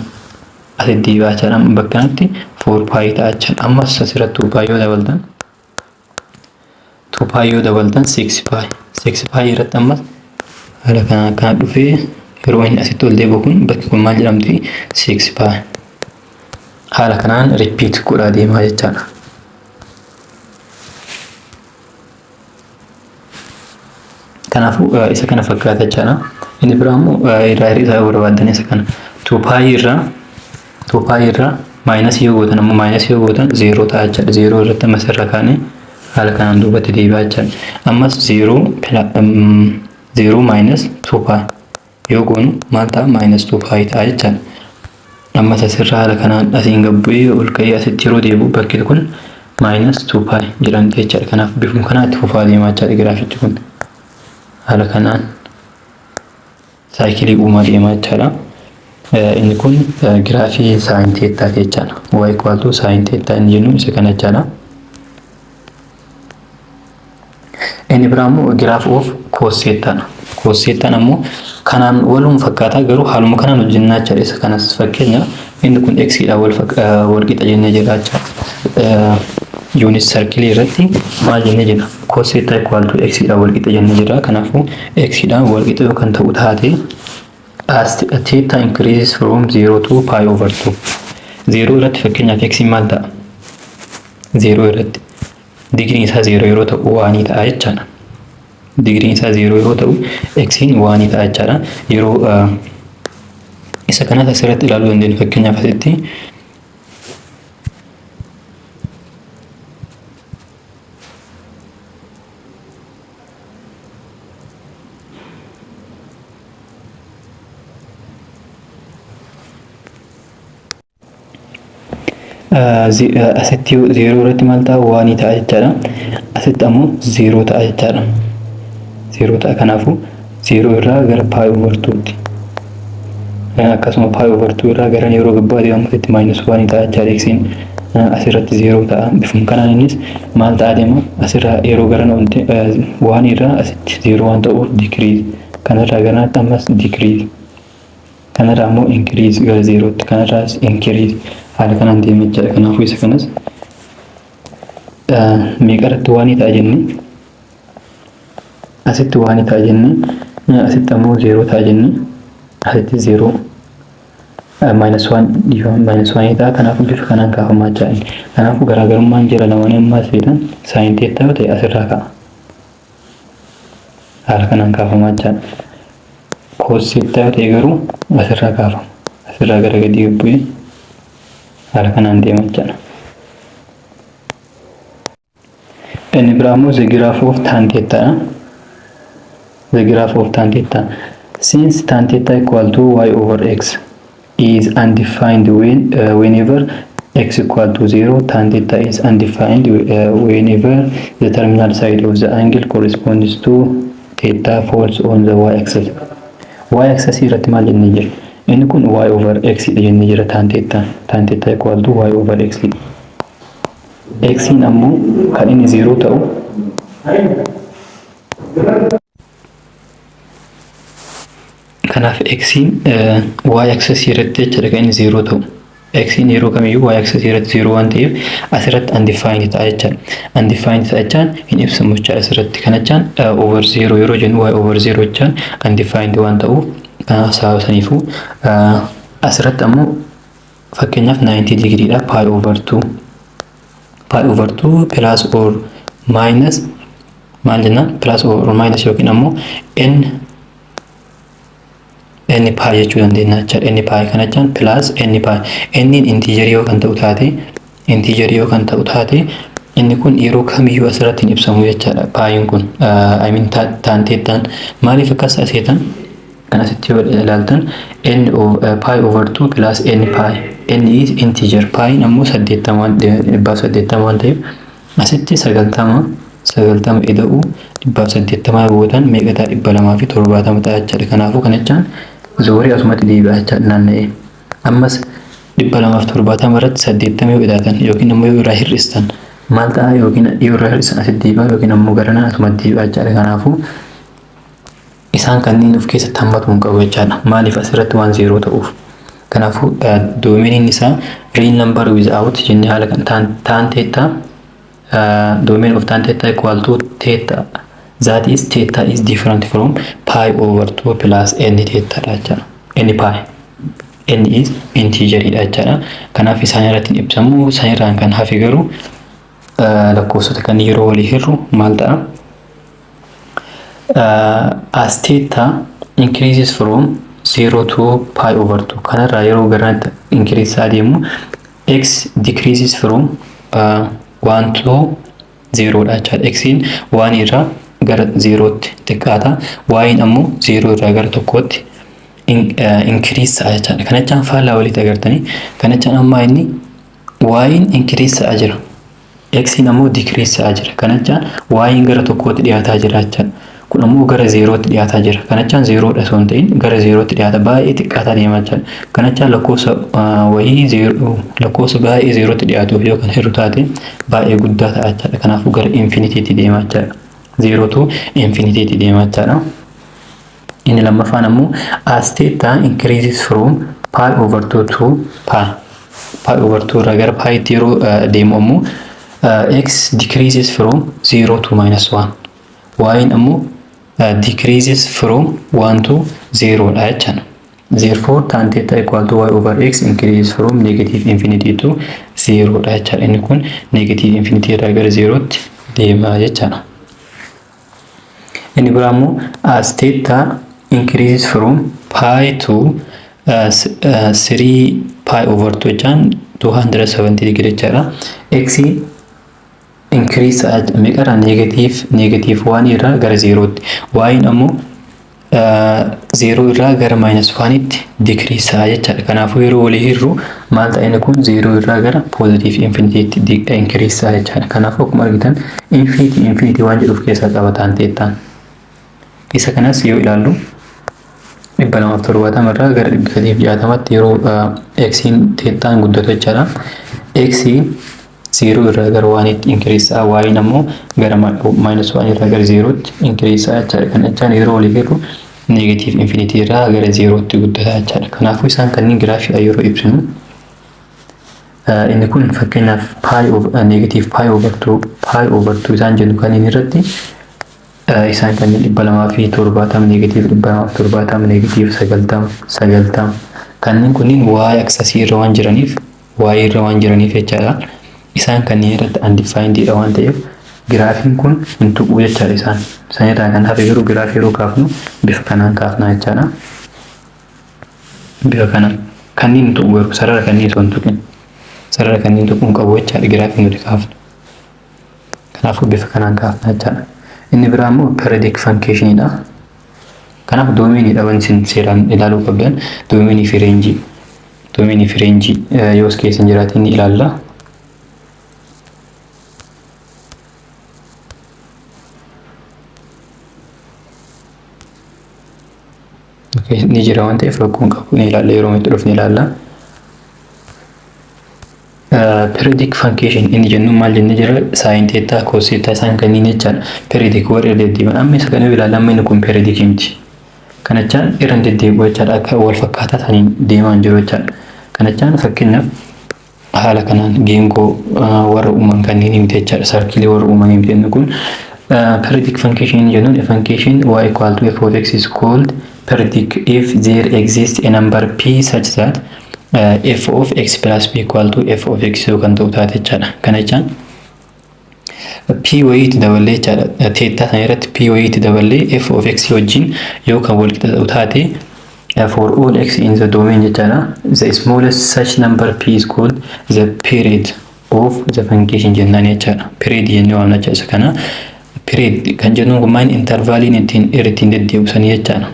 asitti deebi'a jechaadha. Bakka kanatti 4 pi ta'a jechaadha. Ammas asirratti 2 pi yoo dabaltan, 2 pi yoo dabaltan, 6 pi, 6 pi irratti ammas haala kanaan akkana dhufee yeroo inni asitti ol deebi'u kun, bakki kun maal jedhamti? 6 pi. Haala kanaan repeat godhaa deemaa jechaadha. Kanaafuu isa kana fakkaata jechaadha. Inni biraa immoo irraa hir'isaa yoo barbaaddan, isa kana 2 pi irraa minus yoo gootan ammoo, minus yoo gootan zeeroo ta'a jechaadha. Zeeroo irratti ammas irra kaanee Haala kanaan duubatti deebi'aa jechaadha. Ammas 0 0 minus 2 pi yoo goonu maal ta'a? Minus 2 pi ta'a jechaadha. Ammas asirraa haala kanaan asiin gad bu'ee ol ka'ee asitti yeroo deebi'u bakki kun minus 2 pi jedhamti jechaadha. Kanaaf bifuma kanaan itti fufaa deemaa jechaadha giraafichi kun. Haala kanaan cycle uumaa deemaa jechaadha. Inni kun giraafii sine theta jechaadha. Y equal to sine theta inni jennu isa kana jechaadha. Inni biraa immoo graph of cos thetaadha. Cos thetaan ammoo kanaan waluma fakkaataa, garuu haaluma kanaan hojjennaa jechaadha. Isa kanas fakkeenya inni kun x dhaan wal qixa jennee jirra jechaadha. Unit circle irratti maal jennee jirra? Cos theta equal to x dhaan wal qixa jennee jirra. Kanaafuu x dhaan wal qixa yoo kan ta'u taate, as theta increases from 0 to pi over 2. 0 irratti fakkeenyaaf x maal ta'a? 0 irratti digiriin isaa 0 yeroo ta'u one ta'a jechaadha. Digiriin isaa 0 yeroo ta'u x one ta'a jechaadha. Yeroo isa kanas asirratti ilaaluu dandeenya, fakkeenyaaf asitti asitti 0 irratti maal ta'a? One ta'a jechaadha. Asitti ammoo 0 ta'a jechaadha. 0 ta'a, kanaafuu 0 irraa gara pi over 2tti. Akkasuma pi over 2 irraa gara yeroo gabbaa deemamu asitti minus 1 ta'a jechaadha. Xiin asirratti 0 ta'a. Bifuma kanaan innis maal ta'a deema? Asirraa yeroo gara one irraa asitti 0 waan ta'uuf decrease, kanarraa garanatti ammas decrease, kanarraa immoo increase gara 0tti, kanarraas increase, haala kanaan deema jechaadha. Kanaafuu isa kanas meeqa irratti one ta'a jenne? Asitti one ta'a jenne, asitti ammoo 0 ta'a jenne, asitti 0 minus 1, minus 1 ta'a. Kanaafuu bifa kanaan kaafamaa jechaadha. Kanaafuu garaagarummaan jira lamaanii ammaa seetan sine theta yoo ta'e asirraa ka'a. Haala kanaan kaafamaa jechaadha. Cos theta yoo ta'e garuu asirraa kaafama. Asirraa gara gadii bu'ee haala kanaan deema jechaadha. Inni biraa immoo the graph of tan theta dha. The graph of tan theta. Since tan theta equal to y over x is undefined whenever x equal to 0, tan theta is undefined whenever the terminal side of the angle corresponds to theta falls on the y axis. Y axis irratti maal jennee jira? Inni kun y over x dha jennee jira tan theta. Tan theta equal to y over x. X ammoo kan inni 0 ta'u, kanaaf x y axis irratti jechuudha kan inni 0 ta'u. X yeroo kamiyyuu y axis irratti 0 waan ta'eef asirratti undefined ta'a jechaadha. Undefined ta'a jechaan hin ibsamu jechaadha asirratti. Kana jechaan over 0 yeroo jennu, y over 0 jechaan undefined waan ta'uuf, kanaaf sababa saniifuu asirratti ammoo fakkeenyaaf 90 digriidha, pi over 2, pi over 2 plus or minus maal jennaan, plus or minus yookiin ammoo n pi jechuu dandeenya jechaadha. N pi kana jechaan plus n pi. N integer yoo kan ta'u taate, integer yoo kan ta'u taate, inni kun yeroo kamiyyuu asirratti hin ibsamu jechaadha. Piin kun, I mean, tan thetaan maaliif akkas aseetan? Kan asitti yoo ilaaltan, n pi over 2 plus n pi, n is integer, piin ammoo 180 waan ta'eef, asitti 90, 90 ida'uu 180 gootan meeqa ta'a? 270 ta'a jechaadha. Kanaafuu kana jechaan zoorii asumatti deebi'a jechaadha naanna'ee. Ammas 270 irratti 80 yoo idaatan yookiin ammoo yoo irraa hir'istan maal ta'a? Yookiin yoo irraa hir'istan asitti deebi'a yookiin ammoo garanaan asumatti deebi'a jechaadha. Kanaafuu isaan kanneen of keessatti hammatu hin qabu jechaadha. Maaliif? Asirratti waan 0 ta'uuf. Kanaafuu domainiin isaa real number without jennee haala kan tan theta, domain of tan theta equal to theta, that is, theta is different from pi over 2 plus n theta dha jechaadha. N pi, n is integer dha jechaadha. Kanaaf isaan irratti hin ibsamu. Isaan irraan kan hafe garuu lakkoofsota kan yeroo walii hirru maal ta'a? As theta increases from 0 to pi over 2, kanarraa yeroo garanatti increase adeemu, x decreases from 1 to Zeeroodha jechaadha. Xiin one irraa gara zeerootti xiqqaata. Y'n ammoo zeeroo irraa gara tokkootti increase ta'a jechaadha. Kana jechaan faallaa walitti agartanii. Kana jechaan ammaa inni y'n increase ta'aa jira. Xiin ammoo decrease ta'aa jira. Kana jechaan y'n gara tokkootti dhiyaataa jira jechaadha. Kun ammoo gara zeerootti dhiyaataa jira. Kana jechaan zeeroodha osoo hin ta'in gara zeerootti dhiyaata, baay'ee xiqqaataa deemaa jechaadha. Kana jechaan lakkoofsa wayii zeeroo, lakkoofsa baay'ee zeerootti dhiyaatuuf yoo kan hirru taate, baay'ee guddaa ta'a jechaadha. Kanaafuu gara infinityitti deemaa jechaadha. Zero to infinityitti deemaa jechaadha. Inni lammaffaan ammoo as theta increases from pi over 2 to pi. Pi over 2 irraa gara piitti yeroo deemu ammoo x decreases from 0 to minus 1. Y ammoo decreases from 1 to 0 dha jechaadha. Therefore, tan theta equal to y over x increases from negative infinity to 0 dha jechaadha. Inni kun negative infinity irraa gara 0tti deema jechaadha. Inni biraa immoo as theta increases from pi to 3 pi over 2 jechaan 270 degree jechaadha. X increase meeqarraa? Negative 1 irraa gara 0tti. Y ammoo 0 irraa gara minus 1tti decrease ta'a jechaadha. Kanaafuu yeroo walii hirru maal ta'a? Inni kun 0 irraa gara positive infinity increase ta'a jechaadha. Kanaafuu akkuma argitan infinity infinity waan jedhuuf keessaa qaba tan thetaan. Isa kanas yoo ilaallu, 270 irraa gara 360tti yeroo xiin thetaan guddatu jechaadha. Xiin 0 irraa gara oneitti increase ta'a. Y'n ammoo gara minus 1 irraa gara 0tti increase ta'a jechaadha. Kana jechaan yeroo walii hirru negative infinity irraa gara 0tti guddata jechaadha. Kanaafuu isaan kanneen giraafiidha yeroo ibsinu, inni kun fakkeenyaaf pi over negative pi over 2, pi over 2 isaan jennu kanneen irratti, isaan kanneen 270, negative 270, negative 90, 90 kanneen kunniin y axisii irra waan jiraniif, y irra waan jiraniif jechaadha. Isaan kanneen irratti undefined dha waan ta'eef giraafiin kun hin tuqu jechaadha isaan. Isaan irraa kan hafe garuu giraafii yeroo kaafnu bifa kanaan kaafna jechaadha. Bifa kanaan kanneen hin tuqu garuu sarara kanneen osoo hin tuqin, sarara kanneen tuquu hin qabu jechaadha giraafii nuti kaafnu. Kanaafuu bifa kanaan kaafna jechaadha. Inni biraa immoo periodic functionidha. Kanaaf domainiidha wanti isin seeraan ilaaluu qabdan, domainii fi rangeii. Domainii fi rangeii yoo as keessa hin jiraatin ni ilaalla. Ni jira waan ta'eef rakkoon qabu, ni ilaalla, yeroo itti dhufne ilaalla. Periodic function inni jennu maal jennee jira? Sine theta, cos theta isaan kanneen jechaadha. Periodic warra irra deddeebi'an. Amma isa kana yoo ilaalla, amma inni kun periodic miti. Kana jechaan irra hin deddeebi'u jechaadha. Akka wal fakkaataa saniin deemaa hin jiru jechaadha. Kana jechaan fakkeenyaaf haala kanaan geengoo warra uuman kanneen miti jechaadha. Circleii warra uuman miti inni kun. Periodic function inni jennuun, a function y equal to f of x is called periodic if there exists a number p such that f of x plus p equal to f of x yoo kan ta'u taate jechaadha. Kana jechaan p wayiitti daballee jechaadha. Theta sana irratti p wayiitti daballee f of x wajjin yoo kan wal qixa ta'u taate, for all x in the domain jechaadha. The smallest such number p is called the period of the function jennaan jechaadha. Period jennee waamna jecha isa kana. Period kan jennuun kun maal? Intervaliin ittiin irra ittiin deddeebi'u sanii jechaadha.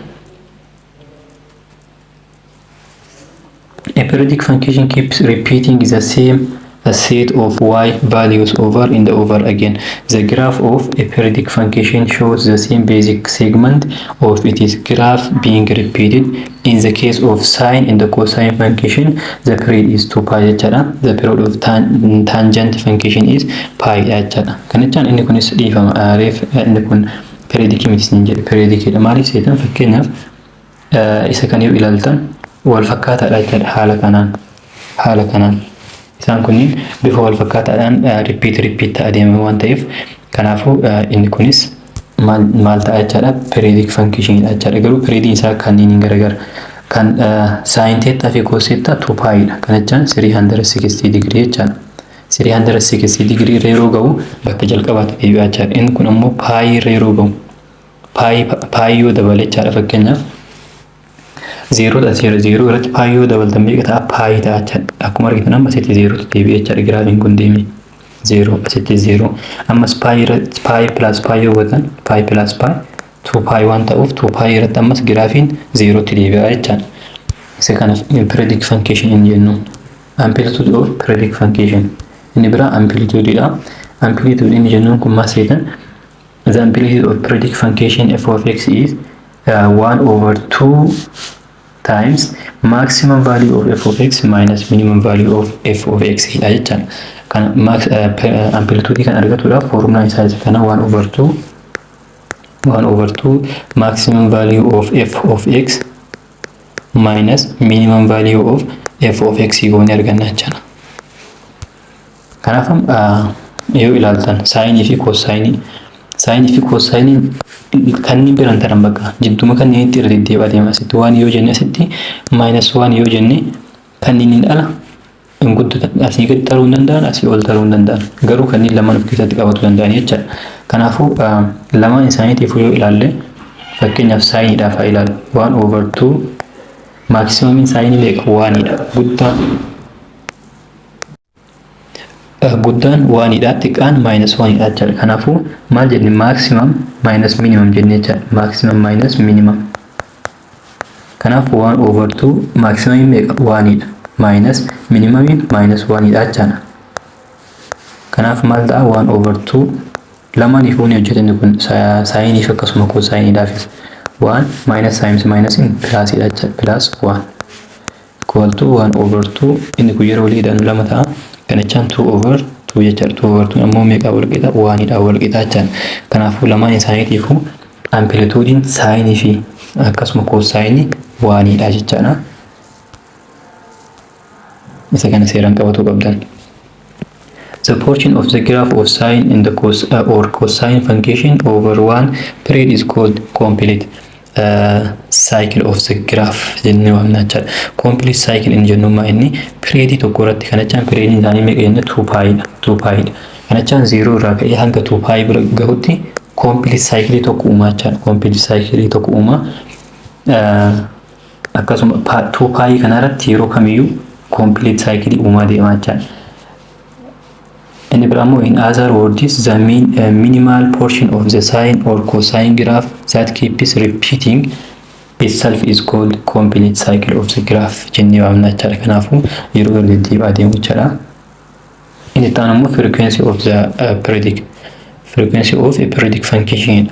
A periodic function keeps repeating the same set of y values over and over again. The graph of a periodic function shows the same basic segment of its graph being repeated. In the case of sine and the cosine function, the period is 2 pi jechaadha. The period of tangent function is pi jechaadha. Kana jechaan inni kunis, dhiifama, reef inni kun periodic miti isin jedhe, periodic dha. Maaliif seetan? Fakkeenyaaf isa kan yoo ilaaltan wal fakkaataadha jechaadha. Haala kanaan isaan kunniin bifa wal fakkaataadhaan repeat repeat ta'aa deema waan ta'eef, kanaafuu inni kunis maal maal ta'a jechaadha? Periodic function dha jechaadha. Garuu periodiin isaa kanneen hin garagara. Kan sine theta fi cos theta 2 pi dha. Kana jechaan 360 degree jechaadha. 360 degree irra yeroo ga'u bakka jalqabaatti deebi'a jechaadha. Inni kun ammoo pi irra yeroo ga'u, pi yoo dabale jechaadha, fakkeenyaaf zeeroodha, zeero zeeroo irratti pi yoo dabaltan meeqa ta'a? Pi ta'a jechaadha. Akkuma argitan amma asitti zeerootti deebi'e jechaadha giraafiin kun deeme. Zero, asitti zero. Ammas pi irratti, pi plus pi yoo gootan, pi plus pi 2 pi waan ta'uuf, 2 pi irratti ammas giraafiin zeerootti deebi'a jechaadha. Isa kana periodic function inni jennu. Amplitude of periodic function. Inni biraa amplitude dha. Amplitude inni jennuun kun maal seetan? The amplitude of periodic function f of x is 1 over 2 times maximum value of f of x minus minimum value of f of x dha jechaadha. Kan max amplitude kan argatuudhaaf formulaan isaa isa kana: 1 over 2, 1 over 2 maximum value of f of x minus minimum value of f of x goonee arganna jechaadha. Kanaaf yoo ilaaltan saayinii fi koosaayinii, saayinii fi koosaayiniin kanneen biran taran bakka jidduma kanneen irra deddeebi'aa deema. Asitti one yoo jenne, asitti minus one yoo jenne, kanneen ala hin guddatan. Asii gadi taruu hin danda'an, asii ol taruu hin danda'an, garuu kanneen lamaan of keessatti qabatu danda'an jechaadha. Kanaafuu lamaan isaaniitiif yoo ilaalle, fakkeenyaaf saayiniidhaaf haa ilaallu. One over two, maximumiin saayinii meeqa? Onedha. Guddaan onedha, xiqqaan minus onedha jechaadha. Kanaafuu maal jenne? Maximum minus minimum jenne jechaadha. Maximum minus minimum. Kanaaf one over two, maximumiin meeqa? Onedha. Minus minimumiin minus onedha jechaadha. Kanaaf maal ta'a? One over two, lamaaniifuu ni hojjetanni kun, saayiniif akkasuma kosaayiniidhaafis. One minus times minusiin plusiidha jechaadha. Plus one equal to one over two. Inni kun yeroo walii hidhannu lama ta'a. Kana jechaan two over two jechaadha. Two over two ammoo meeqaa wal qixa? Onedha wal qixa jechaadha. Kanaafuu lamaan isaaniitiifuu amplituudiin saayinii fi akkasuma koosaayinii onedha jechaadha. Isa kana seeraan qabatuu qabdan. The portion of the graph of sine in the cos or cosine function over one period is called complete cycle of the graph jennee waamna jechaadha. Complete cycle inni jennu maa inni periodii tokko irratti, kana jechaan periodiin isaanii meeqa jenne? 2 pi dha. 2 pi dha. Kana jechaan 0 irraa ka'ee hanga 2 pi bira gahutti complete cycle tokko uumaa jechaadha. Complete cycle tokko uumaa. Akkasuma 2 pi kana irratti yeroo kamiyyuu complete cycle uumaa deemaa jechaadha. Inni biraa immoo, in other words, the minimal portion of the sine or cosine graph that keeps repeating itself is called complete cycle of the graph jennee waamna jechaadha. Kanaafuu yeroo irra deddeebi'aa deemu jechaadha. Inni itti aanu immoo frequency of the periodic frequency of a periodic function.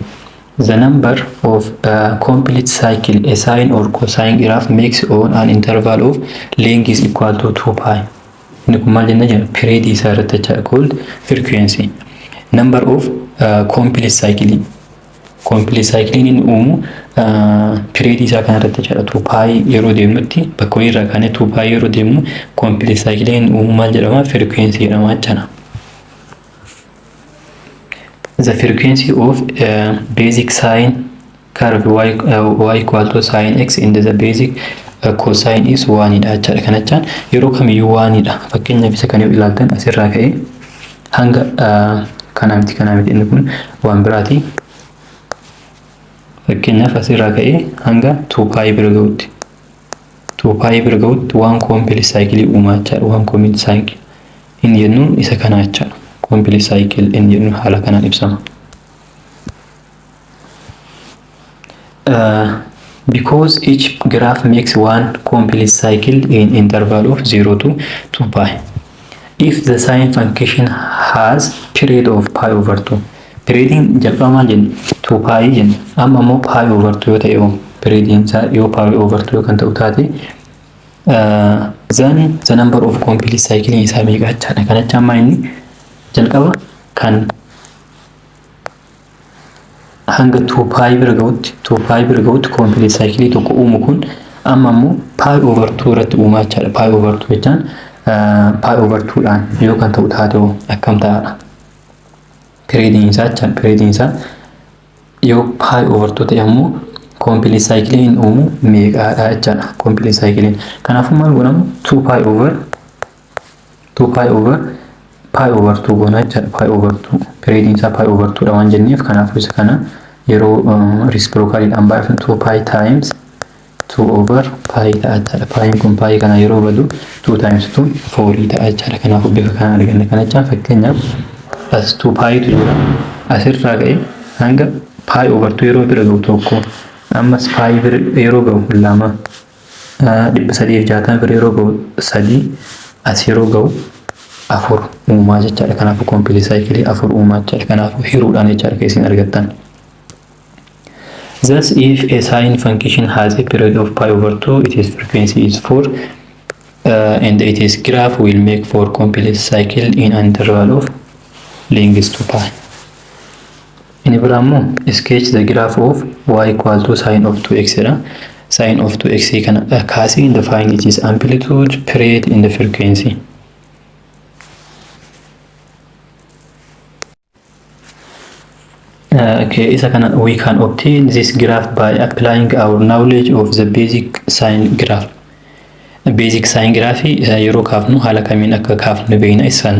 The number of complete cycle a sine or cosine graph makes on an interval of length is equal to 2 pi. Inni kun maal jenna jenna? Periodii isaa irratti jechaadha, called frequency. Number of complete cycle, complete cycle inni uumu periodii isaa kana irratti jechaadha. 2 pi yeroo deemnutti, bakka wayii irraa kaanee 2 pi yeroo deemnu, complete cycle inni uumu maal jedhama? Frequency jedhama jechaadha. The frequency of basic sine curve y equal to sin x in the basic cosine is onedha jechaadha. Kana jechaan yeroo kamiyyuu onedha. Fakkeenyaaf isa kan yoo ilaaltan, asirraa ka'ee hanga kanaa miti, kanaa miti, inni kun waan biraati. Fakkeenyaaf asirraa ka'ee hanga 2 pi bira gahutti, 2 pi bira gahutti waan complete cycle uumaa jechaadha. Waan complete cycle inni jennuun isa kana jechaadha. Complete cycle inni jennu haala kanaan ibsama. Because each graph makes one complete cycle in interval of 0 to 2 pi. If the sine function has period of pi over 2, periodiin jalqaba maal jenne? 2 pi jenne. Amma immoo pi over 2 yoo ta'e, yoo periodiin isaa yoo pi over 2 kan ta'u taate, then the number of complete cycle isaa meeqa jechaadha. Kana jecha amma inni jalqaba kan hanga 2 pi bira gahutti, 2 pi bira gahutti complete cycle tokko uumu kun, amma immoo pi over 2 irratti uumaa jechaadha. Pi over 2 jechaan pi over 2 dhaan yoo kan ta'u taate akkam ta'aadha? Periodiin isaa jechaan, periodiin isaa yoo pi over 2 ta'e ammoo complete cycle inni uumu meeqaadha jechaadha. Complete cycle kanaafuu maal godhamu? 2 pi over 2 pi over pi over 2 goona jechaadha. Pi over 2, periodiin isaa pi over 2 dha waan jenneef, kanaafuu isa kana yeroo reciprocaliidhaan baay'ifnu 2 pi times 2 over pi ta'a jechaadha. Piin kun pi kana yeroo badu 2 times 2 4 ta'a jechaadha. Kanaafuu bifa kanaan arganna. Kana jechaan fakkeenyaaf as 2 pitu jira. Asirraa ka'ee hanga pi over 2 yeroo bira ga'u tokko, ammas pi bira yeroo ga'u lama, 360 bira yeroo ga'u sadii, as yeroo ga'u afur uumaa jechaadha. Kanaafuu complete cycle afur uumaa jechaadha. Kanaafuu hiruudhaan jechaadha kan isin argattan. Thus, if a sine function has a period of pi over 2, its frequency is 4, and its graph will make four complete cycle in an interval of length 2 pi. Inni biraa immoo sketch the graph of y equal to sine of 2x dha. Sine of 2x kana kaasii, define its amplitude, period and the frequency. Okay, isa kana we can obtain this graph by applying our knowledge of the basic sine graph. Basic sine graph yeroo kaafnu haala kamiin akka kaafnu beekna, isaan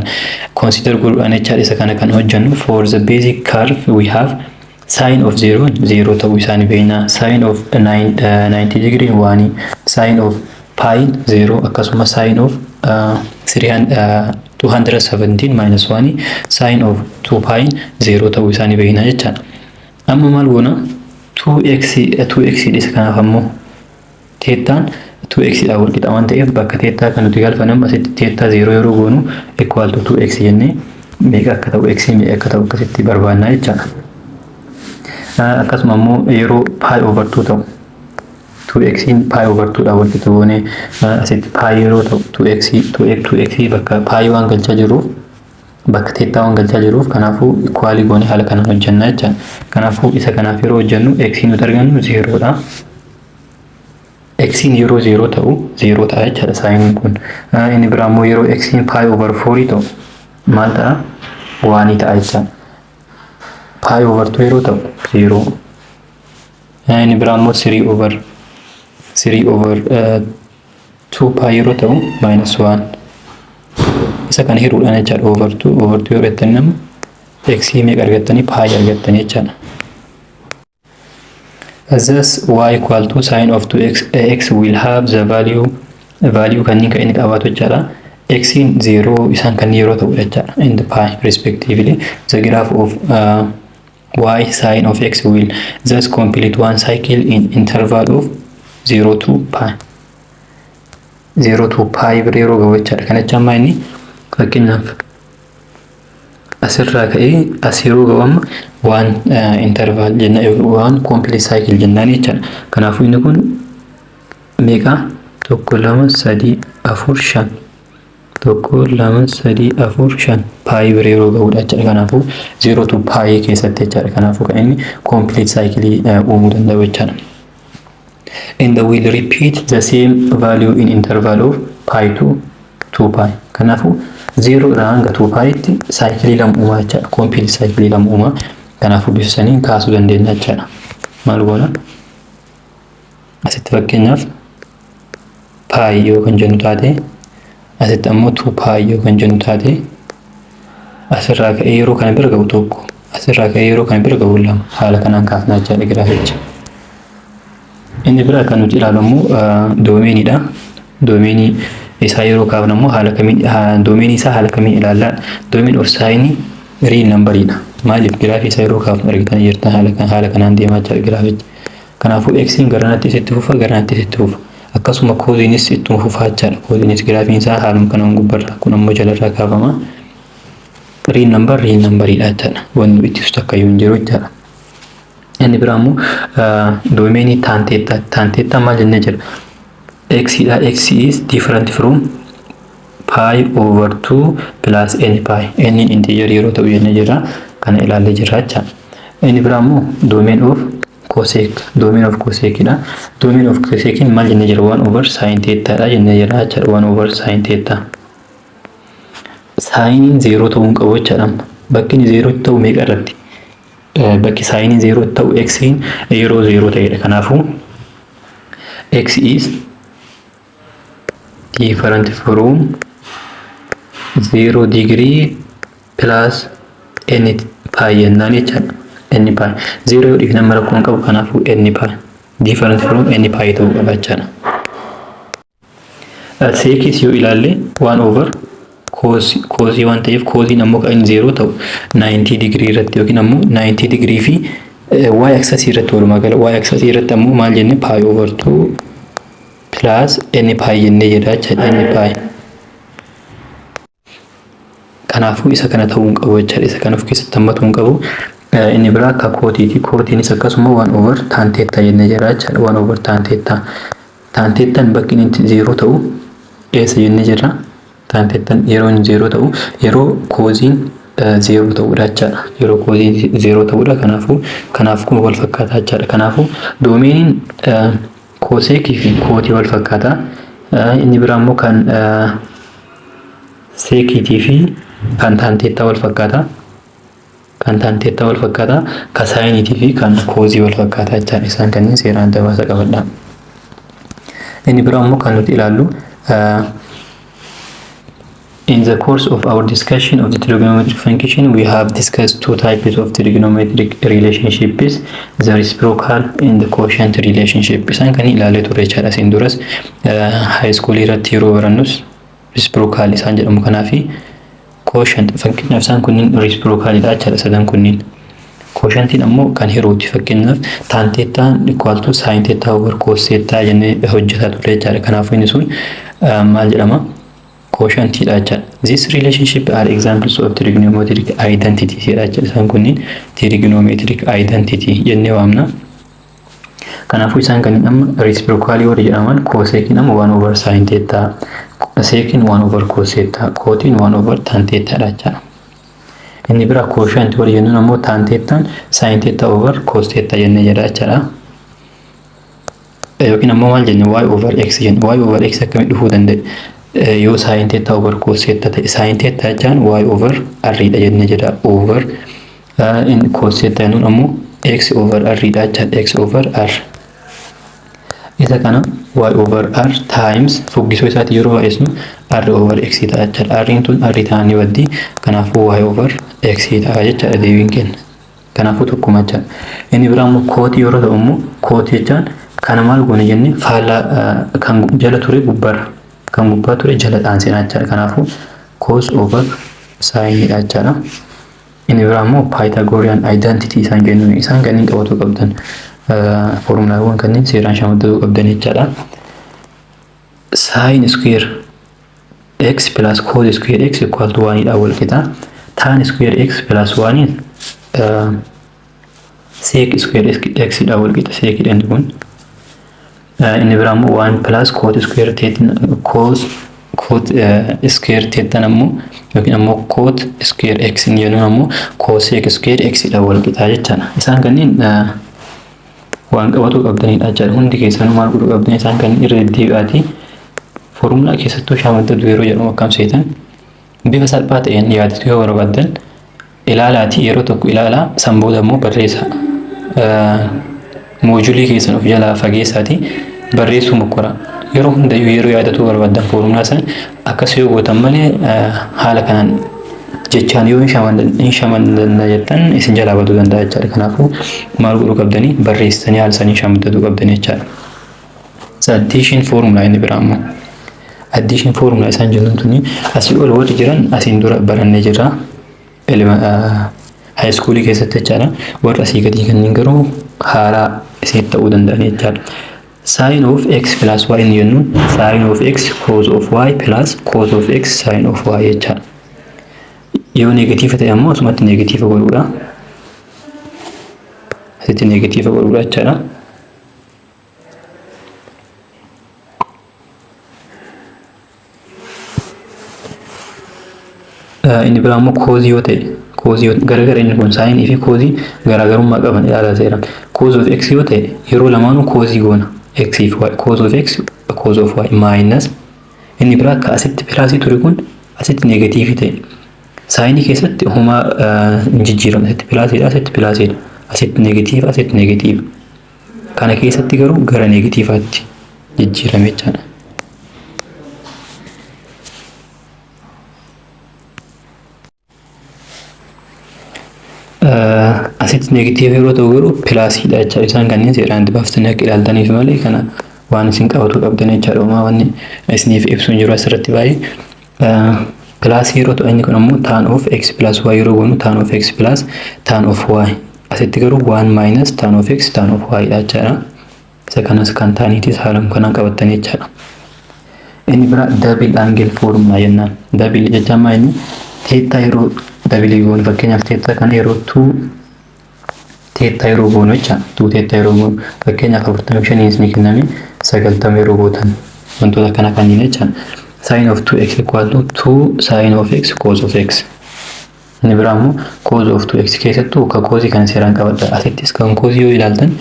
consider godhuudhaan jechaadha isa kana kan hojjennu. For the basic curve, we have sine of 0 0 ta'uu isaanii beekna, sine of 90 degree 1, sine of pi 0, akkasuma sine of 217 minus 1, sine of 2 pi 0 ta'uu isaanii beekna jechaadha. Amma maal goona? 2x 2x isa kanaaf ammoo thetaan 2x dha wal qixa waan ta'eef, bakka theta kan nuti galfannu asitti theta 0 yeroo goonu equal to 2x jennee meeqa akka ta'u, x meeqa akka ta'u akkasitti barbaannaa jechaadha. Akkasuma immoo yeroo pi over 2 ta'u 2x pi over 2 dha wal qixa goonee, asitti pi yeroo ta'u 2x 2x 2x bakka pi waan galchaa jiruuf, bakka theta waan galchaa jiruuf, kanaafuu equal goonee haala kanaan hojjennaa jechaadha. Kanaafuu isa kanaaf yeroo hojjennu x nuti argannu 0 dha. X yeroo 0 ta'u 0 ta'a jechaadha sineiin kun. Inni biraa immoo yeroo x pi over 4 ta'u maal ta'a? 1 ta'a jechaadha. Pi over 2 yeroo ta'u 0. Inni biraa immoo 3 over 3 over 2 pi yeroo ta'u minus 1. Isa kana hiruudhaan jechaadha, over 2 over 2 yeroo jettanii nama x meeqa argattanii? Pi argattanii jechaadha. Thus y equal to sine of 2x x will have the value kanneen kan inni qabaatu jechaadha. X 0 isaan kanneen yeroo ta'u jechaadha. And pi respectively. The graph of y sine of x will thus complete one cycle in interval of 0 to pi. 0 to pi bira yeroo gahu jechaadha. Kana jechaan maa inni fakkeenyaaf asirraa ka'ee as yeroo gahu amma one interval jenna, one complete cycle jennaan jechaadha. Kanaafuu inni kun meeqa? Tokko, lama, sadii, afur, shan. Tokko, lama, sadii, afur, shan pi bira yeroo gahudha jechaadha. Kanaafuu 0 to pi keessatti jechaadha. Kanaafuu kan inni complete cycle uumuu danda'u jechaadha. And will repeat the same value in interval of pi to 2 pi. Kanaafuu 0 irraa hanga 2 pitti cycle lama uumaa jechaadha. Complete cycle lama uumaa. Kanaafuu bifa saniin kaasuu dandeenya jechaadha. Maal goona? Asitti fakkeenyaaf pi yoo kan jennu taate, asitti ammoo 2 pi yoo kan jennu taate, asirraa ka'ee yeroo kana bira ga'u tokko, asirraa ka'ee yeroo kana bira ga'u lama, haala kanaan kaafnaa jechaadha giraaficha. Inni biraa kan nuti ilaalu immoo domainiidha. Domainii isaa yeroo kaafnu immoo haala kamiin domainii isaa haala kamiin ilaallaa? Domain of sine real numberiidha. Maaliif? Giraafii isaa yeroo kaafnu argitanii jirtan, haala kanaan deemaa jira giraafichi. Kanaafuu xiin garanatti isitti fufa, garanatti isitti fufa. Akkasuma cosinis ittuma fufaa jechaadha. Cosinis giraafiin isaa haaluma kanaan gubbarra, kun ammoo jalarraa kaafama. Real number real numberiidha jechaadha. Wanni ittisu takka iyyuu hin jiru jechaadha. Inni biraa immoo domainii tan theta. Tan theta maal jennee jira? X dha. X is different from pi over 2 plus n pi. N integer yeroo ta'u jennee jira. Kana ilaallee jirra jechaadha. Inni biraa immoo domain of cosec. Domain of cosec dha. Domain of cosec maal jennee jira? 1 over sin theta dha jennee jira jechaadha. 1 over sin theta. Sineiin zeeroo ta'uu hin qabu jechaadha. Bakki inni zeeroo ta'u meeqa irratti? Bakki sineiin zeeroo ta'u xiin yeroo zeeroo ta'edha. Kanaafuu x is different from 0 degree plus n pi jennaan jechaadha. N pi. Zeeroo yoo dhiifne amma rakkoo hin qabu, kanaafuu n pi. Different from n pi ta'uu qaba jechaadha. Secis yoo ilaalle, 1 over cosii waan ta'eef, cosiin ammoo kan inni 0 ta'u 90 digirii irratti yookiin ammoo 90 digirii fi y axis irratti. Walumaa gala y axis irratti ammoo maal jenne? Pi over 2 plus n pi jennee jedha jechaadha, n pi. Kanaafuu isa kana ta'uu hin qabu jechaadha. Isa kana of keessatti hammatuu hin qabu. Inni biraa akka cotiiti. Cotiinis akkasuma 1 over tan theta jennee jira jechaadha. 1 over tan theta. Tan thetaan bakki inni itti 0 ta'u eessa jennee jirra? Tan thetaan yeroo inni 0 ta'u yeroo cosiin 0 ta'udha jechaadha. Yeroo cosiin 0 ta'udha. Kanaafuu kanaaf kun wal fakkaataa jechaadha. Kanaafuu domainiin cosecii fi cotii wal fakkaataa. Inni biraa immoo kan seciitii fi kan tan theta wal fakkaataa. Kan tan theta wal fakkaataa. Kan sineiitii fi kan cosii wal fakkaataa jechaadha. Isaan kanneen seeraan adda baasa qabadha. Inni biraa immoo kan nuti ilaallu, in the course of our discussion of the trigonometric function, we have discussed two types of trigonometric relationships, the reciprocal and the quotient relationship. Isaan kan ilaalee turre jechaadha. Asiin duras high school irratti yeroo barannus reciprocal isaan jedhamu kanaa fi quotient. Fakkeenyaaf, isaan kunniin reciprocalidha jechaadha, sadan kunniin. Quotientiin ammoo kan hiruuti. Fakkeenyaaf, tan thetaan equal to sin theta over cos theta jennee hojjetaa turre jechaadha. Kanaafuu inni sun maal jedhama? Quotientidha jechaadha. This relationship are examples of trigonometric identity jedha jechaadha. Isaan kunniin trigonometric identity jennee waamna. Kanaafuu isaan kanneen amma reciprocalii warri jedhaman, coseciin amma 1 over sin theta, seciin 1 over cos theta, cotiin 1 over tan theta dha jechaadha. Inni bira quotient warri jennuun ammoo tan thetaan sin theta over cos theta jennee jedha jechaadha. Yookiin ammoo maal jenne? Y over x jenne. Y over x akkamitti dhufuu danda'e yoo sin theta over cos theta ta'e? Sin theta jechaan y over r dha jennee jedha, over inni cos theta jennuun ammoo x over r dha jechaadha, x over r. Isa kana y over r times fuggisoo isaati yeroo baay'isnu r over x ta'a jechaadha. R'n tun r ta'anii baddi. Kanaafuu y over x ta'a jechaadha deebiin kenna. Kanaafuu tokkuma jechaadha. Inni biraa immoo cotii yeroo ta'u immoo, cotii jechaan kana maal goone jenne? Faallaa, kan jala ture gubbaarra, kan gubbaa ture jala dhaansina jechaadha. Kanaafuu cos over sineiidha jechaadha. Inni biraa immoo Pythagorean identity isaan jennuun, isaan kanneen qabatu qabdan, foormulaawwan kanneen seeraan shamaddatu qabdan jechaadha. Sin square x plus cos square x equal to 1 dha wal qixa. Tan square x plus 1 sec square x dha wal qixa, sec dha inni kun. Inni biraa immoo 1 plus cot square theta, cos cot square theta ammoo yookiin ammoo cot square x inni jennuun ammoo cosec square x dha wal qixa jechaadha. Isaan kanneen waan qabatu qabdanidha jechaadha. Hundi keessanuu maal godhuu qabdan? Isaan kanneen irra deddeebi'aatii foormulaa keessattuu shamaddadu yeroo jedhamu akkam seetan, bifa salphaa ta'een yaadatu yoo barbaaddan, ilaalaatii yeroo tokko ilaalaa, san booda immoo barreessaa. Moojulii keessan of jalaa fageessaatii barreessuu mokkora. Yeroo hundayyuu yeroo yaadatuu barbaaddan foormulaa san akkas yoo gootan malee, haala kanaan jechaan yoo hin shamaddanna jettan isin jalaa baduu danda'a jechaadha. Kanaafuu maal godhuu qabdanii? Barreessitanii haala sanii shamaddaduu qabdanii jechaadha. Addition formula. Inni biraa immoo addition formula isaan jennuun tuni asii ol warri jiran asiin dura barannee jirra. High schoolii keessatti jechaadha. Warra asii gadii kanneen garuu haaraa isinitti ta'uu danda'an jechaadha. Sin of x plus y inni jennuun sin of x cos of y plus cos of x sin of y jechaadha. Yoo negative ta'e ammoo asumatti negative godhuudha. Asitti negative godhuudha jechaadha. Inni biraa immoo cosii yoo ta'e, cosii garagara, inni kun sineii fi cosii garaagarummaa qaban ilaalaa seera. Cos of x yoo ta'e yeroo lamaanuu cosii goona. X fi y, cos of x cos of y minus. Inni biraa akka asitti plusii ture kun asitti negativeii ta'e. Sineii keessatti homaa hin jijjiiramu. Asitti plusiidha, asitti plusiidha. Asitti negative, asitti negative. Kana keessatti garuu gara negativeaatti jijjiirame jechaadha. Asitti amma foormulaa Asitti negative yeroo ta'u garuu plusiidha jechaadha. Isaan kanneen seeraan itti baaftanii akka ilaaltaniif malee kana waan isin qabatu qabdan jechaadha. Homaa wanni isiniif ibsu hin jiru asirratti baay'ee. Plusii yeroo ta'u inni kun ammoo tan of x plus y yeroo goonu, tan of x plus tan of y. Asitti garuu 1 minus tan of x tan of y dha jechaadha. Isa kanas kan taniitis haaluma kanaan qabattanii jechaadha. Inni biraa double angle formula jennaan. Double jechaan maal? Inni theta yeroo double goonu, fakkeenyaaf theta kana yeroo 2 theta yeroo goonu jecha, 2 theta yeroo goonu, fakkeenyaaf 45 isinii kenname, 90 yeroo gootan, wantoota akkana kanneen jecha. Sin of 2x equal to 2 sin of x cos of x. Inni biraa immoo cos of 2x. Keessattuu ka cosii kana seeraan qabadha. Asittis kan cosii yoo ilaaltan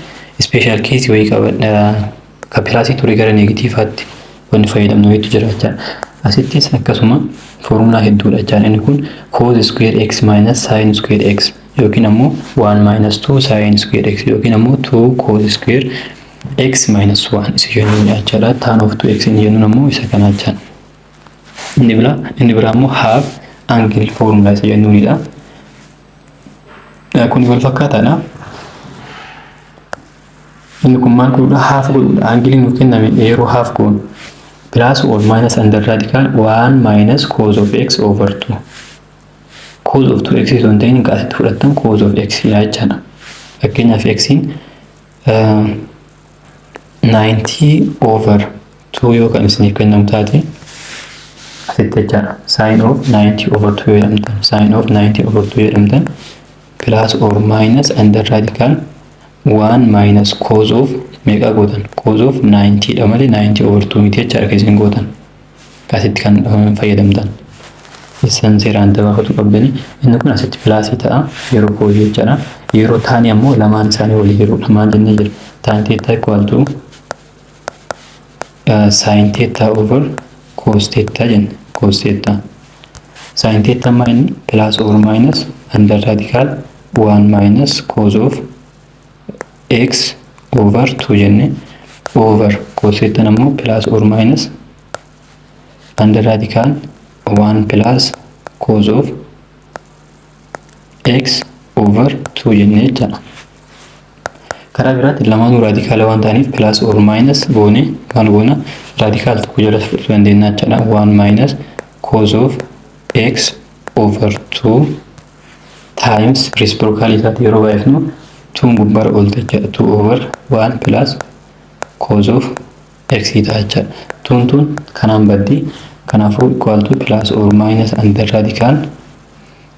special caseii wayii qabadha. Ka plusii ture gara negativeaatti wanni fayyadamnu wayiitu jira jechaadha. Asittis akkasuma foormulaa hedduudha jechaadha. Inni kun cos square x minus sin square x yookiin ammoo 1 minus 2 sin square x yookiin ammoo 2 cos square x minus 1 isa jennuun jechaadha. Tan of 2x inni jennuun ammoo isa kana jechaadha. Inni biraa immoo half angle formula isa jennuunidha. Kun wal fakkaataadha. Inni kun maal godhuudha? Half godhuudha. Angleiin nuuf kenname yeroo half goonu plus or minus under radical 1 minus cos of x over 2. Cos of 2x osoo hin ta'in kan asitti fudhattan cos of x dha jechaadha. Fakkeenyaaf x'n 90 over 2 yoo kan isiniif kennamu taate asitti jechaadha. Sin of 90 over 2 yoo jedhamtan, sin of 90 over 2 jedhamtan, plus or minus under radical 1 minus cos of meeqa gootan? Cos of 90 dha malee 90 over 2 miti jechaadha kan isin gootan. Asitti kan fayyadamtan. Isan seeraan dabaafatu qabdani. Inni kun asitti plusii ta'a yeroo cosii jechaadha. Yeroo tanii ammoo lamaan isaanii walii jiruudha. Maal jennee jira? Tan theta equal to sin theta over cos theta jenne, cos theta. Sin theta ammaa inni plus or minus under radical 1 minus cos of x over 2 jenne, over cos theta ammoo plus or minus under radical 1 plus cos of x over 2 jennee jechaadha. Karaa biraatiin lamaanuu radicala waan ta'aniif plus or minus goone maal goona? Radical tokko jala fudhachuu dandeenya jechaadha. 1 minus cos of x over 2 times reciprocal isaatti yeroo baay'ifnu 2 gubbaarra oolte jechaadha. 2 over 1 plus cos of x ta'a jechaadha. Tuun tun kanaan baddi. Kanaafuu equal to plus or minus under radical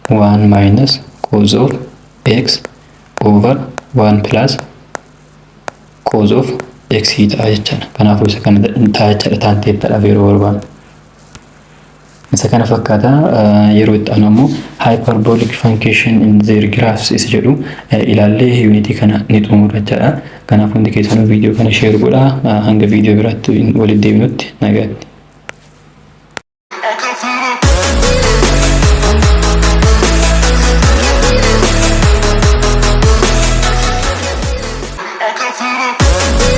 1 minus cos of x over 1 plus cos of x ta'a jechaadha. Kanaafuu isa kana ta'a jechaadha tan thetadhaaf yeroo barbaannu. Isa kana fakkaata. Yeroo itti aanu ammoo hyperbolic function in their graphs isa jedhu ilaallee unitii kana ni xumurra jechaadha. Kanaaf hundi keessanuu viidiyoo kana share godhaa. Hanga viidiyoo biraatti walitti deebinutti nagaatti. I can feel it. I can feel it.